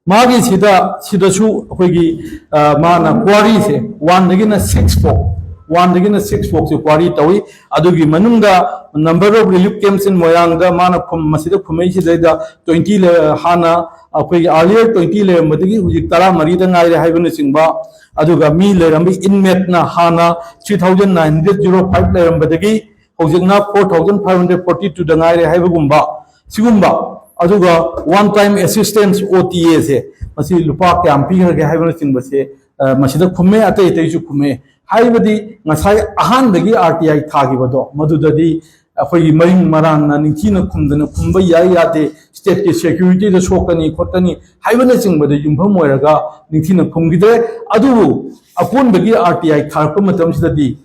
ꯃꯥꯒꯤꯁꯤꯗ, ꯁꯤꯗꯁꯨ ꯑꯩꯈꯣꯏꯒꯤ, ꯑ, ꯃꯥꯅ ꯀ꯭ꯋꯥꯔꯤꯁꯦ ꯋꯥꯟꯗꯒꯤꯅ ꯁꯤꯛꯁ ꯐꯥꯎ, ꯋꯥꯟꯗꯒꯤꯅ ꯁꯤꯛꯁ ꯐꯥꯎꯁꯦ ꯀ꯭ꯋꯥꯔꯤ ꯇꯧꯏ꯫ ꯑꯗꯨꯒꯤ ꯃꯅꯨꯡꯗ number of relief camps in ꯃꯣꯏꯔꯥꯡꯗ ꯃꯥꯅ ꯈꯨꯝ-, ꯃꯁꯤꯗ ꯈꯨꯝꯃꯛꯏꯁꯤꯗꯩꯗ ꯇ꯭ꯋꯦꯟꯇꯤ ꯂꯩ-, ꯍꯥꯟꯅ ꯑꯩꯈꯣꯏꯒꯤ earlier ꯇ꯭ꯋꯦꯟꯇꯤ ꯂꯩꯔꯝꯕꯗꯒꯤ ꯍꯧꯖꯤꯛ ꯇꯔꯥꯃꯔꯤꯗ ꯉꯥꯏꯔꯦ ꯍꯥꯏꯕꯅꯆꯤꯡꯕ, ꯑꯗꯨꯒ ꯃꯤ ꯂꯩꯔꯝꯕ inmateꯅ ꯍꯥꯟꯅ three thousand nine hundred zero five ꯂꯩꯔꯝꯕꯗꯒꯤ ꯍꯧꯖꯤꯛꯅ four thousand five hundred forty ꯇꯨꯗ ꯉꯥꯏꯔꯦ ꯍꯥꯏꯕꯒꯨꯝꯕ, ꯁꯤꯒꯨꯝꯕ, ꯑꯗꯨꯒ one time assistance, O T ꯑꯦꯁꯦ, ꯃꯁꯤ ꯂꯨꯄꯥ ꯀꯌꯥꯝ ꯄꯤꯈ꯭ꯔꯒꯦ ꯍꯥꯏꯕꯅꯆꯤꯡꯕꯁꯦ, ꯑ, ꯃꯁꯤꯗ ꯈꯨꯝꯃꯦ, ꯑꯇꯩ ꯑꯇꯩꯁꯨ ꯈꯨꯝꯃꯦ꯫ ꯍꯥꯏꯕꯗꯤ ꯉꯁꯥꯏ ꯑꯍꯥꯟꯕꯒꯤ ꯑꯥꯔ ꯇꯤ ꯑꯥꯏ ꯊꯥꯈꯤꯕꯗꯣ, ꯃꯗꯨꯗꯗꯤ, ꯑꯩꯈꯣꯏꯒꯤ ꯃꯔꯤꯡ ꯃꯔꯥꯡꯅ ꯅꯤꯡꯊꯤꯅ ꯈꯨꯝꯗꯅ ꯈꯨꯝꯕ ꯌꯥꯏ ꯌꯥꯗꯦ, stateꯀꯤ securityꯗ ꯁꯣꯛꯀꯅꯤ ꯈꯣꯠꯀꯅꯤ ꯍꯥꯏꯕꯅꯆꯤꯡꯕꯗ ꯌꯨꯝꯐꯝ ꯑꯣꯏꯔꯒ ꯅꯤꯡꯊꯤꯅ ꯈꯨꯝꯈꯤꯗ꯭ꯔꯦ꯫ ꯑꯗꯨꯕꯨ ꯑꯀꯣꯟꯕꯒꯤ RTI ꯊꯥꯔꯛꯄ ꯃꯇꯝꯁꯤꯗꯗꯤ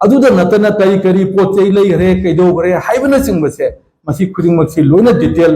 ꯑꯗꯨꯗ ꯅꯠꯇꯅ ꯀꯔꯤ ꯀꯔꯤ ꯄꯣꯠ ꯆꯩ ꯂꯩꯈ꯭ꯔꯦ, ꯀꯩꯗꯧꯈ꯭ꯔꯦ ꯍꯥꯏꯕꯅꯆꯤꯡꯕꯁꯦ, ꯃꯁꯤ ꯈꯨꯗꯤꯡꯃꯛꯁꯤ ꯂꯣꯏꯅ detail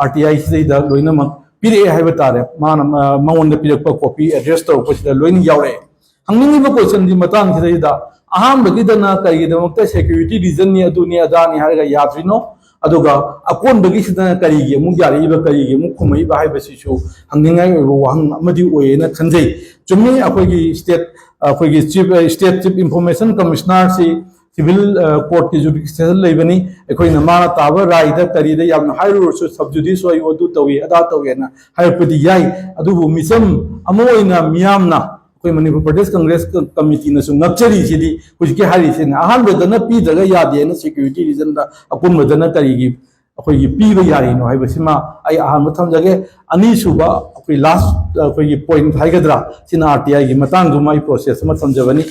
RTI ꯁꯤꯗꯩꯗ ꯂꯣꯏꯅꯃꯛ ꯄꯤꯔꯛꯑꯦ ꯍꯥꯏꯕ ꯇꯥꯔꯦ꯫ ꯃꯥꯅ, ꯃ-, ꯃꯉꯣꯟꯗ ꯄꯤꯔꯛꯄ copy address ꯇꯧꯔꯛꯄꯁꯤꯗ ꯂꯣꯏꯅ ꯌꯥꯎꯔꯛꯑꯦ꯫ ꯍꯪꯅꯤꯡꯉꯤꯕ questionꯗꯤ ꯃꯇꯥꯡꯁꯤꯗꯩꯗ, ꯑꯍꯥꯟꯕꯒꯤꯗꯅ ꯀꯔꯤꯒꯤꯗꯃꯛꯇ security reasonꯅꯤ, ꯑꯗꯨꯅꯤ ꯑꯗꯥꯅꯤ ꯍꯥꯏꯔꯒ ꯌꯥꯗ꯭ꯔꯤꯅꯣ? ꯑꯗꯨꯒ ꯑꯀꯣꯟꯕꯒꯤꯁꯤꯗꯅ ꯀꯔꯤꯒꯤ ꯑꯃꯨꯛ ꯌꯥꯔꯛꯏꯕ, ꯀꯔꯤꯒꯤ ꯑꯃꯨꯛ ꯈꯨꯝꯃꯛꯏꯕ ꯍꯥꯏꯕꯁꯤꯁꯨ ꯍꯪꯅꯤꯡꯉꯥꯏ ꯑꯣꯏꯕ ꯋꯥꯍꯪ ꯑꯃꯗꯤ ꯑꯣꯏꯌꯦꯅ ꯈꯟꯖꯩ꯫ ꯆꯨꯝꯃꯤ, ꯑꯩꯈꯣꯏꯒꯤ state, ꯑꯩꯈꯣꯏꯒꯤ chief, state chief information commissionerꯁꯤ civil courtꯀꯤ jurisdiction ꯂꯩꯕꯅꯤ꯫ ꯑꯩꯈꯣꯏꯅ ꯃꯥꯅ ꯇꯥꯕ ꯔꯥꯏꯗ ꯀꯔꯤꯗ ꯌꯥꯝꯅ ꯍꯥꯏꯔꯨꯔꯁꯨ sub judice ꯑꯣꯏ, ꯑꯗꯨ ꯇꯧꯏ, ꯑꯗꯥ ꯇꯧꯏ ꯍꯥꯏꯅ ꯍꯥꯏꯔꯛꯄꯗꯤ ꯌꯥꯏ꯫ ꯑꯗꯨꯕꯨ ꯃꯤꯆꯝ ꯑꯃ ꯑꯣꯏꯅ ꯃꯤꯌꯥꯝꯅ, ꯑꯩꯈꯣꯏ ꯃꯅꯤꯄꯨꯔ ꯄ꯭ꯔꯗꯦꯁ ꯀꯪꯒ꯭ꯔꯦꯁ ꯀ-, ꯀꯃꯤꯇꯤꯅꯁꯨ ꯉꯛꯆꯔꯤꯁꯤꯗꯤ ꯍꯧꯖꯤꯛꯀꯤ ꯍꯥꯏꯔꯤꯁꯤꯅ ꯑꯍꯥꯟꯕꯗꯅ ꯄꯤꯗ꯭ꯔꯒ ꯌꯥꯗꯦꯅ security reasonꯗ ꯑꯀꯣꯟꯕꯗꯅ ꯀꯔꯤꯒꯤ ꯑꯩꯈꯣꯏꯒꯤ ꯄꯤꯕ ꯌꯥꯔꯤꯅꯣ ꯍꯥꯏꯕꯁꯤꯃ ꯑꯩ ꯑꯍꯥꯟꯕ ꯊꯝꯖꯒꯦ꯫ ꯑꯅꯤꯁꯨꯕ, ꯑꯩꯈꯣꯏ last, ꯑꯩꯈꯣꯏꯒꯤ point ꯍꯥꯏꯒꯗ꯭ꯔꯥ, ꯁꯤꯅ RTIꯒꯤ ꯃꯇꯥꯡꯗꯨꯃ ꯑꯩ process ꯑꯃ ꯊꯝꯖꯕꯅꯤ꯫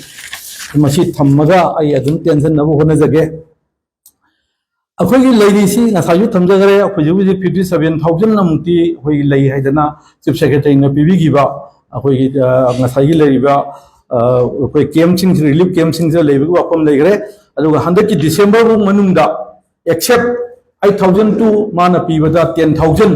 ꯃꯁꯤ ꯊꯝꯃꯒ ꯑꯩ ꯑꯗꯨꯝ ꯇꯦꯟꯁꯤꯟꯅꯕ ꯍꯣꯠꯅꯖꯒꯦ꯫ ꯑꯩꯈꯣꯏꯒꯤ ꯂꯩꯔꯤꯁꯤ ꯉꯁꯥꯏꯁꯨ ꯊꯝꯖꯈ꯭ꯔꯦ, ꯍꯧꯖꯤꯛ ꯍꯧꯖꯤꯛ fifty seven thousand ꯑꯃꯨꯛꯇꯤ ꯑꯩꯈꯣꯏꯒꯤ ꯂꯩ ꯍꯥꯏꯗꯅ Chief Secretaryꯅ ꯄꯤꯕꯤꯈꯤꯕ ꯑꯩꯈꯣꯏꯒꯤ, ꯑ, ꯉꯁꯥꯏꯒꯤ ꯂꯩꯔꯤꯕ, ꯑ, ꯑꯩꯈꯣꯏ campꯁꯤꯡꯁꯤ, relief campꯁꯤꯡꯁꯤꯗ ꯂꯩꯕꯒꯤ ꯋꯥꯐꯝ ꯂꯩꯈ꯭ꯔꯦ꯫ ꯑꯗꯨꯒ ꯍꯟꯗꯛꯀꯤ December ꯐꯥꯎ ꯃꯅꯨꯡꯗ except eight thousand two ꯃꯥꯅ ꯄꯤꯕꯗ ten thousand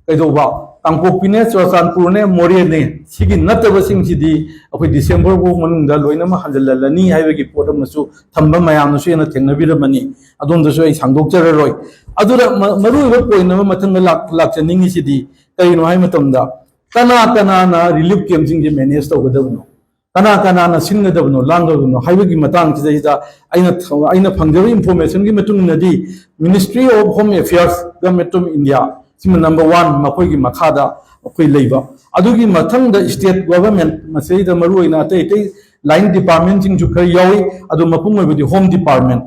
ꯀꯩꯗꯧꯕ, ꯀꯥꯡꯄꯣꯛꯄꯤꯅꯦ, ꯆꯨꯔꯆꯥꯟꯄꯨꯔꯅꯦ, ꯃꯣꯔꯦꯅꯦ, ꯁꯤꯒꯤ ꯅꯠꯇꯕꯁꯤꯡꯁꯤꯗꯤ ꯑꯩꯈꯣꯏ December ꯐꯥꯎ ꯃꯅꯨꯡꯗ ꯂꯣꯏꯅꯃꯛ ꯍꯟꯖꯤꯜꯍꯜꯂꯅꯤ ꯍꯥꯏꯕꯒꯤ ꯄꯣꯠ ꯑꯃꯁꯨ ꯊꯝꯕ ꯃꯌꯥꯝꯅꯁꯨ ꯍꯦꯟꯅ ꯊꯦꯡꯅꯕꯤꯔꯝꯃꯅꯤ꯫ ꯑꯗꯣꯝꯗꯁꯨ ꯑꯩ ꯁꯥꯡꯗꯣꯛꯆꯔꯔꯣꯏ꯫ ꯑꯗꯨꯅ ꯃ-, ꯃꯔꯨꯑꯣꯏꯕ point ꯑꯃ ꯃꯊꯪꯗ ꯂꯥꯛ-, ꯂꯥꯛꯆꯅꯤꯡꯉꯤꯁꯤꯗꯤ ꯀꯔꯤꯅꯣ ꯍꯥꯏꯕ ꯃꯇꯝꯗ, ꯀꯅꯥ ꯀꯅꯥꯅ relief campꯁꯤꯡꯁꯦ manage ꯇꯧꯒꯗꯕꯅꯣ, ꯀꯅꯥ ꯀꯅꯥꯅ ꯁꯤꯟꯒꯗꯕꯅꯣ, ꯂꯥꯡꯒꯗꯕꯅꯣ ꯍꯥꯏꯕꯒꯤ ꯃꯇꯥꯡꯁꯤꯗꯩꯗ ꯑꯩꯅ ꯊ-, ꯑꯩꯅ ꯐꯪꯖꯕ informationꯒꯤ ꯃꯇꯨꯡ ꯏꯟꯅꯗꯤ Ministry of Home Affairs, Government of India, ꯁꯤꯃ number one, ꯃꯈꯣꯏꯒꯤ ꯃꯈꯥꯗ ꯑꯩꯈꯣꯏ ꯂꯩꯕ꯫ ꯑꯗꯨꯒꯤ ꯃꯊꯪꯗ state government, ꯃꯁꯤꯗꯩꯗ ꯃꯔꯨꯑꯣꯏꯅ ꯑꯇꯩ ꯑꯇꯩ line departmentꯁꯤꯡꯁꯨ ꯈꯔ ꯌꯥꯎꯏ, ꯑꯗꯨ ꯃꯄꯨꯡ ꯑꯣꯏꯕꯗꯤ Home Department,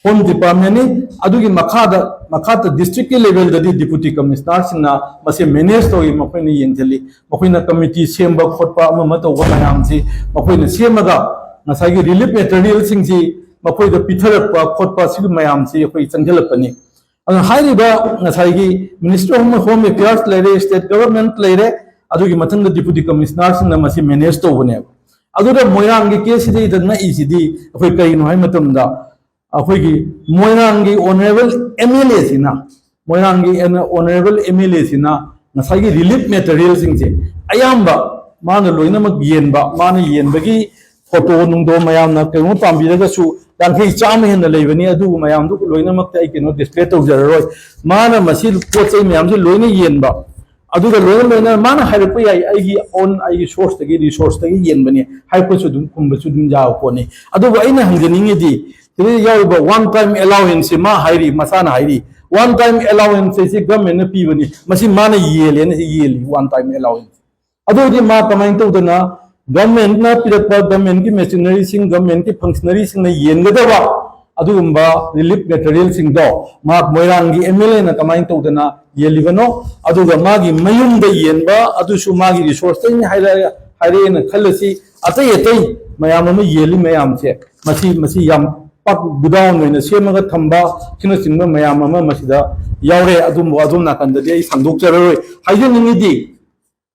Home Departmentꯅꯤ꯫ ꯑꯗꯨꯒꯤ ꯃꯈꯥꯗ, ꯃꯈꯥꯗ districtꯀꯤ levelꯗꯗꯤ Deputy Commissionerꯁꯤꯡꯅ ꯃꯁꯤ manage ꯇꯧꯏ, ꯃꯈꯣꯏꯅ ꯌꯦꯡꯁꯤꯜꯂꯤ꯫ ꯃꯈꯣꯏꯅ committee ꯁꯦꯝꯕ ꯈꯣꯠꯄ ꯑꯃ ꯑꯃ ꯇꯧꯕ ꯃꯌꯥꯝꯁꯤ ꯃꯈꯣꯏꯅ ꯁꯦꯝꯃꯒ ꯉꯁꯥꯏꯒꯤ relief materialꯁꯤꯡꯁꯤ ꯃꯈꯣꯏꯗ ꯄꯤꯊꯔꯛꯄ ꯈꯣꯠꯄ ꯁꯤꯒꯤ ꯃꯌꯥꯝꯁꯤ ꯑꯩꯈꯣꯏ ꯆꯪꯁꯤꯜꯂꯛꯄꯅꯤ꯫ ꯑꯗꯨꯅ ꯍꯥꯏꯔꯤꯕ ꯉꯁꯥꯏꯒꯤ Ministry of Home Affairs ꯂꯩꯔꯦ, State Government ꯂꯩꯔꯦ, ꯑꯗꯨꯒꯤ ꯃꯊꯪꯗ Deputy Commissionerꯁꯤꯡꯅ ꯃꯁꯤ manage ꯇꯧꯕꯅꯦꯕ꯫ ꯑꯗꯨꯗ ꯃꯣꯏꯔꯥꯡꯒꯤ caseꯁꯤꯗꯩꯗ ꯉꯛꯏꯁꯤꯗꯤ ꯑꯩꯈꯣꯏ ꯀꯔꯤꯅꯣ ꯍꯥꯏꯕ ꯃꯇꯝꯗ, ꯑꯩꯈꯣꯏꯒꯤ ꯃꯣꯏꯔꯥꯡꯒꯤ honourable MLAꯁꯤꯅ, ꯃꯣꯏꯔꯥꯡꯒꯤ honourable MLAꯁꯤꯅ ꯉꯁꯥꯏꯒꯤ relief materialꯁꯤꯡꯁꯦ ꯑꯌꯥꯝꯕ ꯃꯥꯅ ꯂꯣꯏꯅꯃꯛ ꯌꯦꯟꯕ, ꯃꯥꯅ ꯌꯦꯟꯕꯒꯤ photo ꯅꯨꯡꯗꯣ ꯃꯌꯥꯝꯅ ꯀꯩꯅꯣ ꯄꯥꯝꯕꯤꯔꯒꯁꯨ ꯌꯥꯡꯈꯩ ꯆꯥꯝꯃ ꯍꯦꯟꯅ ꯂꯩꯕꯅꯤ, ꯑꯗꯨꯕꯨ ꯃꯌꯥꯝꯗꯨ ꯂꯣꯏꯅꯃꯛꯇ ꯑꯩ ꯀꯩꯅꯣ display ꯇꯧꯖꯔꯔꯣꯏ꯫ ꯃꯥꯅ ꯃꯁꯤ ꯄꯣꯠ ꯆꯩ ꯃꯌꯥꯝꯁꯦ ꯂꯣꯏꯅ ꯌꯦꯟꯕ, ꯑꯗꯨꯒ ꯂꯣꯏꯅ ꯂꯣꯏꯅ ꯃꯥꯅ ꯍꯥꯏꯔꯛꯄ ꯌꯥꯏ, "ꯑꯩꯒꯤ own, ꯑꯩꯒꯤ sourceꯇꯒꯤ, resourceꯇꯒꯤ ꯌꯦꯟꯕꯅꯤ" ꯍꯥꯏꯔꯛꯄꯁꯨ ꯑꯗꯨꯝ, ꯈꯨꯝꯕꯁꯨ ꯑꯗꯨꯝ ꯌꯥꯕ ꯄꯣꯠꯅꯤ꯫ ꯑꯗꯨꯕꯨ ꯑꯩꯅ ꯍꯪꯖꯅꯤꯡꯉꯤꯗꯤ, ꯁꯤꯗ ꯌꯥꯎꯔꯤꯕ one time allowanceꯁꯦ ꯃꯥ ꯍꯥꯏꯔꯤ, ꯃꯁꯥꯅ ꯍꯥꯏꯔꯤ, "One time allowanceꯁꯦ ꯁꯤ governmentꯅ ꯄꯤꯕꯅꯤ", ꯃꯁꯤ ꯃꯥꯅ ꯌꯦꯜꯂꯦꯅ ꯁꯤ ꯌꯦꯜꯂꯤ, one time allowance꯫ ꯑꯗꯨ ꯑꯣꯏꯔꯗꯤ ꯃꯥ ꯀꯃꯥꯏꯅ ꯇꯧꯗꯅ governmentꯅ ꯄꯤꯔꯛꯄ governmentꯀꯤ machineryꯁꯤꯡ, governmentꯀꯤ functionaryꯁꯤꯡꯅ ꯌꯦꯟꯒꯗꯕ ꯑꯗꯨꯒꯨꯝꯕ relief materialꯁꯤꯡꯗꯣ ꯃꯥ ꯃꯣꯏꯔꯥꯡꯒꯤ MLAꯅ ꯀꯃꯥꯏꯅ ꯇꯧꯗꯅ ꯌꯦꯜꯂꯤꯕꯅꯣ? ꯑꯗꯨꯒ ꯃꯥꯒꯤ ꯃꯌꯨꯝꯗ ꯌꯦꯟꯕ ꯑꯗꯨꯁꯨ ꯃꯥꯒꯤ resourceꯇꯒꯤ ꯍꯥꯏꯔꯛꯑꯦ, ꯍꯥꯏꯔꯛꯑꯦꯅ ꯈꯜꯂꯁꯤ꯫ ꯑꯇꯩ ꯑꯇꯩ ꯃꯌꯥꯝ ꯑꯃ ꯌꯦꯜꯂꯤ ꯃꯌꯥꯝꯁꯦ, ꯃꯁꯤ, ꯃꯁꯤ ꯌꯥꯝ ꯄꯥꯛ godown ꯑꯣꯏꯅ ꯁꯦꯝꯃꯒ ꯊꯝꯕ, ꯁꯤꯅꯆꯤꯡꯕ ꯃꯌꯥꯝ ꯑꯃ ꯃꯁꯤꯗ ꯌꯥꯎꯔꯦ꯫ ꯑꯗꯨꯝꯕ ꯑꯗꯣꯝ ꯅꯥꯀꯟꯗꯗꯤ ꯑꯩ ꯁꯟꯗꯣꯛꯆꯔꯔꯣꯏ꯫ ꯍꯥꯏꯖꯅꯤꯡꯉꯤꯗꯤ,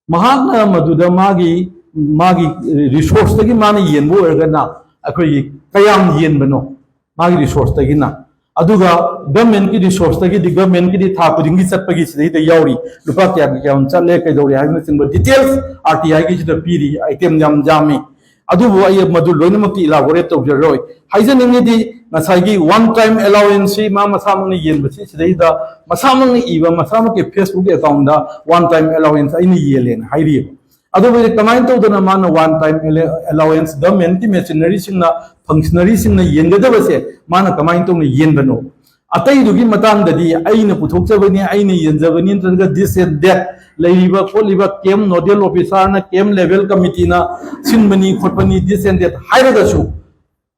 ꯃꯍꯥꯛꯅ ꯃꯗꯨꯗ ꯃꯥꯒꯤ, ꯃꯥꯒꯤ resourceꯇꯒꯤ ꯃꯥꯅ ꯌꯦꯟꯕ ꯑꯣꯏꯔꯒꯅ ꯑꯩꯈꯣꯏꯒꯤ ꯀꯌꯥꯝ ꯌꯦꯟꯕꯅꯣ ꯃꯥꯒꯤ resourceꯇꯒꯤꯅ, ꯑꯗꯨꯒ governmentꯀꯤ resourceꯇꯒꯤꯗꯤ, governmentꯀꯤꯗꯤ ꯊꯥ ꯈꯨꯗꯤꯡꯒꯤ ꯆꯠꯄꯒꯤ ꯁꯤꯗꯩꯗ ꯌꯥꯎꯔꯤ, ꯂꯨꯄꯥ ꯀꯌꯥꯒꯤ ꯀꯌꯥꯝ ꯆꯠꯂꯦ, ꯀꯩꯗꯧꯔꯦ ꯍꯥꯏꯕꯅꯆꯤꯡꯕ details RTIꯒꯤꯁꯤꯗ ꯄꯤꯔꯤ, item ꯌꯥꯝ ꯌꯥꯝꯃꯤ꯫ ꯑꯗꯨꯕꯨ ꯑꯩ ꯃꯗꯨ ꯂꯣꯏꯅꯃꯛꯇꯤ elaborate ꯇꯧꯖꯔꯔꯣꯏ꯫ ꯍꯥꯏꯖꯅꯤꯡꯉꯤꯗꯤ, ꯉꯁꯥꯏꯒꯤ one time allowanceꯁꯤ ꯃꯥ ꯃꯁꯥꯃꯛꯅ ꯌꯦꯟꯕꯁꯤ ꯁꯤꯗꯩꯗ ꯃꯁꯥꯃꯛꯅ ꯏꯕ, ꯃꯁꯥꯃꯛꯀꯤ Facebook accountꯗ one time allowance ꯑꯩꯅ ꯌꯦꯜꯂꯦꯅ ꯍꯥꯏꯔꯤꯑꯕ꯫ ꯑꯗꯨꯕꯨ ꯀꯃꯥꯏꯅ ꯇꯧꯗꯅ ꯃꯥꯅ one time allowance, governmentꯀꯤ machineryꯁꯤꯡꯅ, functionaryꯁꯤꯡꯅ ꯌꯦꯟꯒꯗꯕꯁꯦ ꯃꯥꯅ ꯀꯃꯥꯏꯅ ꯇꯧꯅ ꯌꯦꯟꯕꯅꯣ? ꯑꯇꯩꯗꯨꯒꯤ ꯃꯇꯥꯡꯗꯗꯤ ꯑꯩꯅ ꯄꯨꯊꯣꯛꯆꯕꯅꯤ, ꯑꯩꯅ ꯌꯦꯟꯖꯕꯅꯤ, ꯅꯠꯇ꯭ꯔꯒ this and that ꯂꯩꯔꯤꯕ ꯈꯣꯠꯂꯤꯕ camp nodal officerꯅ, camp level committeeꯅ ꯁꯤꯟꯕꯅꯤ ꯈꯣꯠꯄꯅꯤ, this and that ꯍꯥꯏꯔꯒꯁꯨ,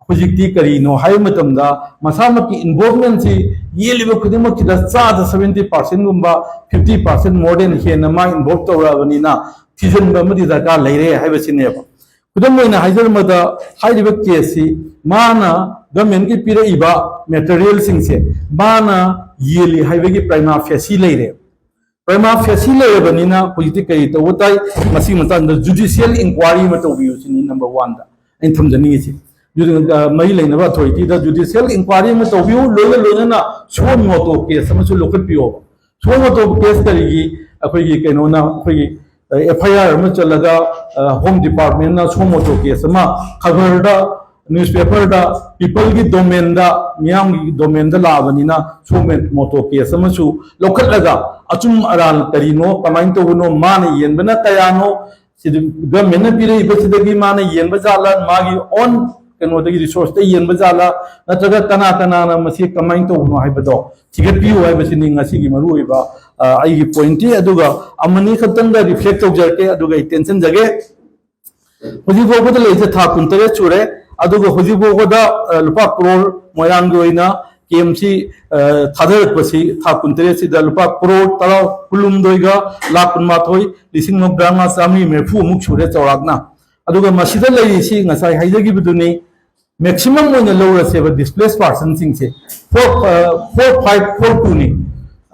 ꯍꯧꯖꯤꯛꯇꯤ ꯀꯔꯤꯅꯣ ꯍꯥꯏꯕ ꯃꯇꯝꯗ, ꯃꯁꯥꯃꯛꯀꯤ involvementꯁꯤ ꯌꯦꯜꯂꯤꯕ ꯈꯨꯗꯤꯡꯃꯛꯁꯤꯗ ꯆꯥꯗ seventy percentꯒꯨꯝꯕ, fifty percent more than ꯍꯦꯟꯅ ꯃꯥ involve ꯇꯧꯔꯛꯑꯕꯅꯤꯅ, ꯊꯤꯖꯤꯟꯕ ꯑꯃꯗꯤ ꯗꯔꯀꯥꯔ ꯂꯩꯔꯦ ꯍꯥꯏꯕꯁꯤꯅꯦꯕ꯫ ꯈꯨꯗꯝ ꯑꯣꯏꯅ ꯍꯥꯏꯖꯔꯝꯕꯗ, ꯍꯥꯏꯔꯤꯕ ꯀꯦꯁꯁꯤ ꯃꯥꯅ ꯒꯃꯦꯟꯒꯤ ꯄꯤꯔꯛꯏꯕ ꯃꯦꯇꯔꯤꯌꯦꯜꯁꯤꯡꯁꯦ ꯃꯥꯅ ꯌꯦꯜꯂꯤ ꯍꯥꯏꯕꯒꯤ ꯄ꯭ꯔꯥꯏꯃꯥ ꯐꯦꯁꯤ ꯂꯩꯔꯦ꯫ ꯄ꯭ꯔꯥꯏꯃꯥ ꯐꯦꯁꯤ ꯂꯩꯔꯕꯅꯤꯅ ꯍꯧꯖꯤꯛꯇꯤ ꯀꯔꯤ ꯇꯧꯕ ꯇꯥꯏ? ꯃꯁꯤꯒꯤ ꯃꯇꯥꯡꯗ ꯖꯨꯗꯤꯁꯤꯌꯦꯜ ꯏꯟꯀ꯭ꯋꯥꯔꯤ ꯑꯃ ꯇꯧꯕꯤꯌꯨ ꯁꯤꯅꯤ ꯅꯝꯕꯔ ꯋꯥꯟꯗ ꯑꯩꯅ ꯊꯝꯖꯅꯤꯡꯉꯤꯁꯤ꯫ ꯖꯨꯗꯤ-, ꯑ, ꯃꯔꯤ ꯂꯩꯅꯕ ꯑꯊꯣꯔꯤꯇꯤꯗ ꯖꯨꯗꯤꯁꯤꯌꯦꯜ ꯏꯟꯀ꯭ꯋꯥꯔꯤ ꯑꯃ ꯇꯧꯕꯤꯌꯨ, ꯂꯣꯏꯅ ꯂꯣꯏꯅꯅ ꯁꯨꯑꯣ ꯃꯣꯇꯣ ꯀꯦꯁ ꯑꯃꯁꯨ ꯂꯧꯈꯠꯄꯤꯌꯣꯕ꯫ ꯁꯨꯑꯣ ꯃꯣꯇꯣ ꯀꯦꯁ ꯀꯔꯤꯒꯤ? ꯑꯩꯈꯣꯏꯒꯤ ꯀꯩꯅꯣꯅ, ꯑꯩꯈꯣꯏꯒꯤ, ꯑ, ꯑꯦꯐ ꯑꯥꯏ ꯑꯥꯔ ꯑꯃ ꯆꯠꯂꯒ, ꯑ, ꯍꯣꯝ ꯗꯤꯄꯥꯔꯠꯃꯦꯟꯅ ꯁꯨꯑꯣ ꯃꯣꯇꯣ ꯀꯦꯁ ꯑꯃ ꯈꯕꯔꯗ, ꯅ꯭ꯌꯨꯁꯄꯦꯄꯔꯗ, ꯄꯤꯄꯜꯒꯤ ꯗꯣꯃꯦꯟꯗ, ꯃꯤꯌꯥꯝꯒꯤ ꯗꯣꯃꯦꯟꯗ ꯂꯥꯛꯑꯕꯅꯤꯅ ꯁꯨꯑꯣ ꯃꯣꯇꯣ ꯀꯦꯁ ꯑꯃꯁꯨ ꯂꯧꯈꯠꯂꯒ ꯑꯆꯨꯝ ꯑꯔꯥꯟ ꯀꯔꯤꯅꯣ, ꯀꯃꯥꯏꯅ ꯇꯧꯕꯅꯣ, ꯃꯥꯅ ꯌꯦꯟꯕꯅ ꯀꯌꯥꯅꯣ, ꯁꯤꯗꯤ ꯒꯚꯔꯟꯃꯦꯟꯠꯅ ꯄꯤꯔꯛꯏꯕꯁꯤꯗꯒꯤ ꯃꯥꯅ ꯌꯦꯟꯕ ꯖꯥꯠꯂꯥ, ꯃꯥꯒꯤ ꯑꯣꯟ ꯀꯩꯅꯣꯗꯒꯤ ꯔꯤꯁꯣꯔꯁꯇ ꯌꯦꯟꯕ ꯖꯥꯠꯂꯥ, ꯅꯠꯇ꯭ꯔꯒ ꯀꯅꯥ ꯀꯅꯥꯅ ꯃꯁꯤ ꯀꯃꯥꯏꯅ ꯇꯧꯕꯅꯣ ꯍꯥꯏꯕꯗꯣ ꯊꯤꯒꯠꯄꯤꯌꯨ ꯍꯥꯏꯕꯁꯤꯅꯤ ꯉꯁꯤꯒꯤ ꯃꯔꯨꯑꯣꯏꯕ, ꯑ, ꯑꯩꯒꯤ ꯄꯣꯏꯟꯠꯇꯤ꯫ ꯑꯗꯨꯒ ꯑꯃꯅꯤ ꯈꯛꯇꯪꯒ ꯔꯤꯐ꯭ꯂꯦꯛ ꯇꯧꯖꯔꯛꯀꯦ, ꯑꯗꯨꯒ ꯑꯩ ꯇꯦꯟꯁꯤꯟꯖꯒꯦ꯫ ꯍꯧꯖꯤꯛ ꯐꯥꯎꯕꯗ ꯂꯩꯔꯤꯁꯦ ꯊꯥ ꯀꯨꯟꯇꯔꯦꯠ ꯁꯨꯔꯦ, ꯑꯗꯨꯒ ꯍꯧꯖꯤꯛ ꯐꯥꯎꯕꯗ, ꯑ, ꯂꯨꯄꯥ ꯀ꯭ꯔꯣꯔ, ꯃꯣꯏꯔꯥꯡꯒꯤ ꯑꯣꯏꯅ ꯀꯦꯝꯁꯤ, ꯑ, ꯊꯥꯗꯔꯛꯄꯁꯤ ꯊꯥ ꯀꯨꯟꯇꯔꯦꯠꯁꯤꯗ ꯂꯨꯄꯥ ꯀ꯭ꯔꯣꯔ ꯇꯔꯥ, ꯀꯨꯟꯍꯨꯝꯗꯣꯏꯒ ꯂꯥꯈ ꯀꯨꯟꯃꯥꯊꯣꯏ ꯂꯤꯁꯤꯡ ꯃꯔꯤꯐꯨ ꯑꯃꯨꯛ ꯁꯨꯔꯦ ꯆꯥꯎꯔꯥꯛꯅ꯫ ꯑꯗꯨꯒ ꯃꯁꯤꯗ ꯂꯩꯔꯤꯁꯤ ꯉꯁꯥꯏ ꯍꯥꯏꯖꯈꯤꯕꯗꯨꯅꯤ, ꯃꯦꯛꯁꯤꯃꯝ ꯑꯣꯏꯅ ꯂꯧꯔꯁꯦꯕ ꯗꯤꯁꯄ꯭ꯂꯦꯁ ꯄꯥꯔꯁꯟꯁꯤꯡꯁꯦ ꯐꯣꯔ, ꯐꯣꯔ ꯐꯥꯏꯚ ꯐꯣꯔ ꯇꯨꯅꯤ꯫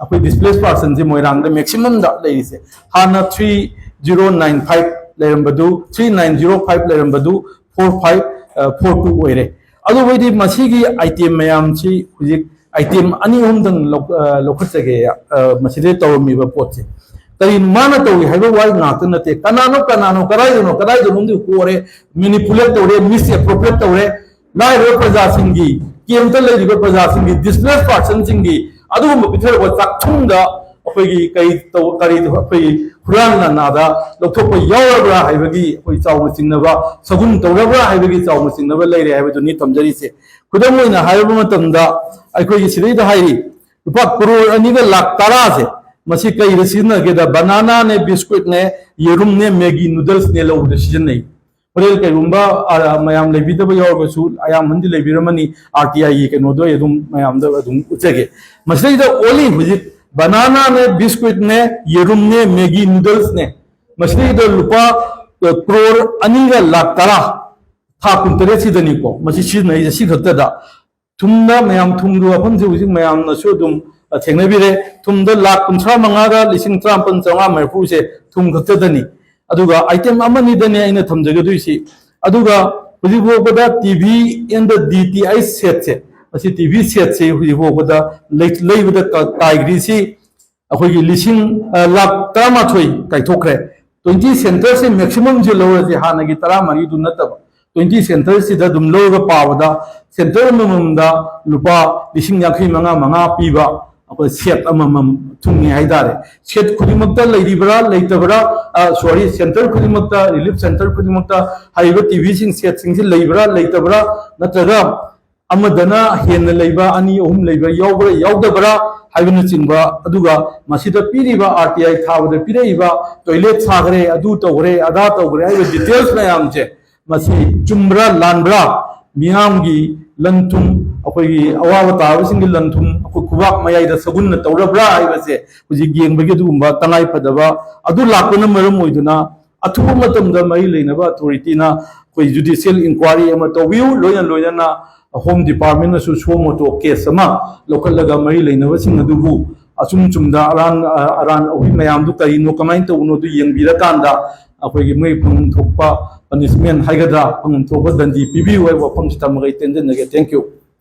ꯑꯩꯈꯣꯏ ꯗꯤꯁꯄ꯭ꯂꯦꯁ ꯄꯥꯔꯁꯟꯁꯦ ꯃꯣꯏꯔꯥꯡꯗ ꯃꯦꯛꯁꯤꯃꯝꯗ ꯂꯩꯔꯤꯁꯦ꯫ ꯍꯥꯟꯅ ꯊ꯭ꯔꯤ ꯖꯤꯔꯣ ꯅꯥꯏꯟ ꯐꯥꯏꯚ ꯂꯩꯔꯝꯕꯗꯨ ꯊ꯭ꯔꯤ ꯅꯥꯏꯟ ꯖꯤꯔꯣ ꯐꯥꯏꯚ ꯂꯩꯔꯝꯕꯗꯨ ꯐꯣꯔ ꯐꯥꯏꯚ ꯐꯣꯔ ꯇꯨ ꯑꯣꯏꯔꯦ꯫ ꯑꯗꯨꯕꯨ ꯑꯩꯗꯤ ꯃꯁꯤꯒꯤ ꯑꯥꯏꯇꯦꯝ ꯃꯌꯥꯝꯁꯤ ꯍꯧꯖꯤꯛ ꯑꯥꯏꯇꯦꯝ ꯑꯅꯤ ꯑꯍꯨꯝꯗꯪ ꯂꯧ-, ꯑ, ꯂꯧꯈꯠꯆꯒꯦ, ꯑ, ꯃꯁꯤꯗ ꯇꯧꯔꯝꯃꯤꯕ ꯄꯣꯠꯁꯦ꯫ ꯀꯔꯤꯅꯣ ꯃꯥꯅ ꯇꯧꯏ ꯍꯥꯏꯕ ꯋꯥ ꯉꯥꯛꯇ ꯅꯠꯇꯦ, ꯀꯅꯥꯅꯣ, ꯀꯅꯥꯅꯣ, ꯀꯗꯥꯏꯗꯅꯣ, ꯀꯗꯥꯏꯗꯅꯣꯝꯗꯤ ꯍꯣꯔꯦ, ꯃꯦꯅꯤꯄꯨꯂꯦꯠ ꯇꯧꯔꯦ, ꯃꯤꯁꯑꯦꯄ꯭ꯔꯣꯄ꯭ꯔꯤꯌꯦꯠ ꯇꯧꯔꯦ꯫ ꯂꯥꯏꯔꯕ ꯄ꯭ꯔꯖꯥꯁꯤꯡꯒꯤ, ꯀꯦꯝꯇ ꯂꯩꯔꯤꯕ ꯄ꯭ꯔꯖꯥꯁꯤꯡꯒꯤ, ꯗꯤꯁꯄ꯭ꯂꯦꯁ ꯄꯥꯔꯁꯟꯁꯤꯡꯒꯤ ꯑꯗꯨꯒꯨꯝꯕ ꯄꯤꯊꯔꯛꯄ ꯆꯥꯛꯊꯨꯡꯗ ꯑꯩꯈꯣꯏꯒꯤ ꯀꯔꯤ ꯇꯧ-, ꯀꯔꯤ ꯑꯩꯈꯣꯏꯒꯤ ꯍꯨꯔꯥꯟ ꯂꯥꯟꯅꯥꯗ ꯂꯧꯊꯣꯛꯄ ꯌꯥꯎꯔꯕ꯭ꯔꯥ ꯍꯥꯏꯕꯒꯤ ꯑꯩꯈꯣꯏ ꯆꯥꯎꯅ ꯆꯤꯡꯅꯕ, ꯁꯒꯨꯟ ꯇꯧꯔꯕ꯭ꯔꯥ ꯍꯥꯏꯕꯒꯤ ꯆꯥꯎꯅ ꯆꯤꯡꯅꯕ ꯂꯩꯔꯦ ꯍꯥꯏꯕꯗꯨꯅꯤ ꯊꯝꯖꯔꯤꯁꯦ꯫ ꯈꯨꯗꯝ ꯑꯣꯏꯅ ꯍꯥꯏꯔꯕ ꯃꯇꯝꯗ ꯑꯩꯈꯣꯏꯒꯤ ꯁꯤꯗꯩꯗ ꯍꯥꯏꯔꯤ, ꯂꯨꯄꯥ ꯀ꯭ꯔꯣꯔ ꯑꯅꯤꯒ ꯂꯥꯈ ꯇꯔꯥꯁꯦ ꯃꯁꯤ ꯀꯩꯗ ꯁꯤꯖꯤꯟꯅꯒꯦꯗ, ꯕꯅꯥꯅꯥꯅꯦ, ꯕꯤꯁꯀ꯭ꯋꯤꯠꯅꯦ, ꯌꯦꯔꯨꯝꯅꯦ, ꯃꯦꯒꯤ ꯅꯨꯗꯜꯁꯅꯦ ꯂꯧꯕꯗ ꯁꯤꯖꯤꯟꯅꯩ꯫ ꯍꯣꯔꯦꯟ ꯀꯩꯒꯨꯝꯕ, ꯑ, ꯃꯌꯥꯝ ꯂꯩꯕꯤꯗꯕ ꯌꯥꯎꯔꯒꯁꯨ ꯑꯌꯥꯝꯕꯅꯗꯤ ꯂꯩꯕꯤꯔꯝꯃꯅꯤ, ꯑꯥꯔ ꯇꯤ ꯑꯥꯏꯒꯤ ꯀꯩꯅꯣꯗꯣ ꯑꯩ ꯑꯗꯨꯝ ꯃꯌꯥꯝꯗ ꯑꯗꯨꯝ ꯎꯠꯆꯒꯦ꯫ ꯃꯁꯤꯗꯩꯗ ꯑꯣꯟꯂꯤ ꯍꯧꯖꯤꯛ ꯕꯅꯥꯅꯥꯅꯦ, ꯕꯤꯁꯀ꯭ꯋꯤꯠꯅꯦ, ꯌꯦꯔꯨꯝꯅꯦ, ꯃꯦꯒꯤ ꯅꯨꯗꯜꯁꯅꯦ, ꯃꯁꯤꯗꯩꯗ ꯂꯨꯄꯥ ꯀ꯭ꯔꯣꯔ ꯑꯅꯤꯒ ꯂꯥꯛ ꯇꯔꯥ ꯊꯥ ꯀꯨꯟꯇꯔꯦꯠꯁꯤꯗꯅꯤꯀꯣ ꯃꯁꯤ ꯁꯤꯖꯤꯟꯅꯔꯤꯁꯦ꯫ ꯁꯤ ꯈꯛꯇꯗ ꯊꯨꯝꯗ ꯃꯌꯥꯝ, ꯊꯨꯝꯒꯤ ꯋꯥꯐꯝꯁꯦ ꯍꯧꯖꯤꯛ ꯃꯌꯥꯝꯅꯁꯨ ꯑꯗꯨꯝ, ꯑ, ꯊꯦꯡꯅꯕꯤꯔꯦ꯫ ꯊꯨꯝꯗ ꯂꯥꯛ ꯀꯨꯟꯊ꯭ꯔꯥ ꯃꯉꯥꯒ ꯂꯤꯁꯤꯡ ꯇꯔꯥꯃꯥꯄꯟ ꯆꯥꯝꯃꯉꯥ ꯃꯔꯤꯐꯨꯁꯦ ꯊꯨꯝ ꯈꯛꯇꯗꯅꯤ꯫ ꯑꯗꯨꯒ item ꯑꯃꯅꯤꯗꯅꯦ ꯑꯩꯅ ꯊꯝꯖꯒꯗꯣꯏꯁꯤ꯫ ꯑꯗꯨꯒ ꯍꯧꯖꯤꯛ ꯐꯥꯎꯕꯗ T V and D T I setꯁꯦ, ꯃꯁꯤ T V setꯁꯦ ꯍꯧꯖꯤꯛ ꯐꯥꯎꯕꯗ ꯂꯩ-, ꯂꯩꯕꯗ ꯀ-, ꯀꯥꯏꯈ꯭ꯔꯤꯁꯤ ꯑꯩꯈꯣꯏꯒꯤ ꯂꯤꯁꯤꯡ, ꯑ, ꯂꯥꯛ ꯇꯔꯥꯃꯥꯊꯣꯏ ꯀꯥꯏꯊꯣꯛꯈ꯭ꯔꯦ꯫ Twenty centerꯁꯦ maximumꯁꯦ ꯂꯧꯔꯁꯦ, ꯍꯥꯟꯅꯒꯤ ꯇꯔꯥꯃꯔꯤꯗꯨ ꯅꯠꯇꯕ꯫ Twenty centerꯁꯤꯗ ꯑꯗꯨꯝ ꯂꯧꯔꯒ ꯄꯥꯕꯗ center ꯑꯃꯃꯝꯗ ꯂꯨꯄꯥ ꯂꯤꯁꯤꯡ ꯌꯥꯡꯈꯩ ꯃꯉꯥ ꯃꯉꯥ ꯄꯤꯕ ꯑꯩꯈꯣꯏ set ꯑꯃꯃꯝ ꯊꯨꯡꯉꯦ ꯍꯥꯏꯇꯥꯔꯦ꯫ Set ꯈꯨꯗꯤꯡꯃꯛꯇ ꯂꯩꯔꯤꯕ꯭ꯔꯥ, ꯂꯩꯇꯕ꯭ꯔꯥ, ꯑ, sorry, center ꯈꯨꯗꯤꯡꯃꯛꯇ, relief center ꯈꯨꯗꯤꯡꯃꯛꯇ ꯍꯥꯏꯔꯤꯕ T Vꯁꯤꯡ setꯁꯤꯡꯁꯤ ꯂꯩꯕ꯭ꯔꯥ, ꯂꯩꯇꯕ꯭ꯔꯥ, ꯅꯠꯇ꯭ꯔꯒ ꯑꯃꯗꯅ ꯍꯦꯟꯅ ꯂꯩꯕ, ꯑꯅꯤ ꯑꯍꯨꯝ ꯂꯩꯕ ꯌꯥꯎꯕ꯭ꯔꯥ, ꯌꯥꯎꯗꯕ꯭ꯔꯥ ꯍꯥꯏꯕꯅꯆꯤꯡꯕ, ꯑꯗꯨꯒ ꯃꯁꯤꯗ ꯄꯤꯔꯤꯕ R T I ꯊꯥꯕꯗ ꯄꯤꯔꯛꯏꯕ toilet ꯁꯥꯈ꯭ꯔꯦ, ꯑꯗꯨ ꯇꯧꯈ꯭ꯔꯦ, ꯑꯗꯥ ꯇꯧꯈ꯭ꯔꯦ ꯍꯥꯏꯕ details ꯃꯌꯥꯝꯁꯦ ꯃꯁꯤ ꯆꯨꯝꯕ꯭ꯔꯥ, ꯂꯥꯟꯕ꯭ꯔꯥ, ꯃꯤꯌꯥꯝꯒꯤ ꯂꯟ ꯊꯨꯝ, ꯑꯩꯈꯣꯏꯒꯤ ꯑꯋꯥꯕ ꯇꯥꯕꯁꯤꯡꯒꯤ ꯂꯟ ꯊꯨꯝ ꯑꯩꯈꯣꯏ ꯈꯨꯕꯥꯛ ꯃꯌꯥꯏꯗ ꯁꯒꯨꯟꯅ ꯇꯧꯔꯕ꯭ꯔꯥ ꯍꯥꯏꯕꯁꯦ ꯍꯧꯖꯤꯛ ꯌꯦꯡꯕꯒꯤ ꯑꯗꯨꯒꯨꯝꯕ ꯇꯉꯥꯏ ꯐꯗꯕ ꯑꯗꯨ ꯂꯥꯛꯄꯅ ꯃꯔꯝ ꯑꯣꯏꯗꯨꯅ ꯑꯊꯨꯕ ꯃꯇꯝꯗ ꯃꯔꯤ ꯂꯩꯅꯕ authorityꯅ ꯑꯩꯈꯣꯏ judicial inquiry ꯑꯃ ꯇꯧꯕꯤꯌꯨ, ꯂꯣꯏꯅ ꯂꯣꯏꯅꯅ Home Departmentꯅꯁꯨ suo motu case ꯑꯃ ꯂꯧꯈꯠꯂꯒ ꯃꯔꯤ ꯂꯩꯅꯕꯁꯤꯡ ꯑꯗꯨꯕꯨ ꯑꯆꯨꯝ ꯆꯨꯝꯗ ꯑꯔꯥꯟ, ꯑꯔꯥꯟ ꯑꯍꯣꯏ ꯃꯌꯥꯝꯗꯨ ꯀꯔꯤꯅꯣ, ꯀꯃꯥꯏꯅ ꯇꯧꯕꯅꯣ ꯑꯗꯨ ꯌꯦꯡꯕꯤꯔꯀꯥꯟꯗ ꯑꯩꯈꯣꯏꯒꯤ ꯃꯣꯏ ꯐꯪꯐꯝ ꯊꯣꯛꯄ punishment ꯍꯥꯏꯒꯗ꯭ꯔꯥ, ꯐꯪꯐꯝ ꯊꯣꯛꯄ ꯗꯟꯗꯤ ꯄꯤꯕꯤꯌꯨ ꯍꯥꯏꯕ ꯋꯥꯐꯝꯁꯤ ꯊꯝꯃꯒ ꯑꯩ ꯇꯦꯟꯖꯟꯖꯒꯦ꯫ Thank you꯫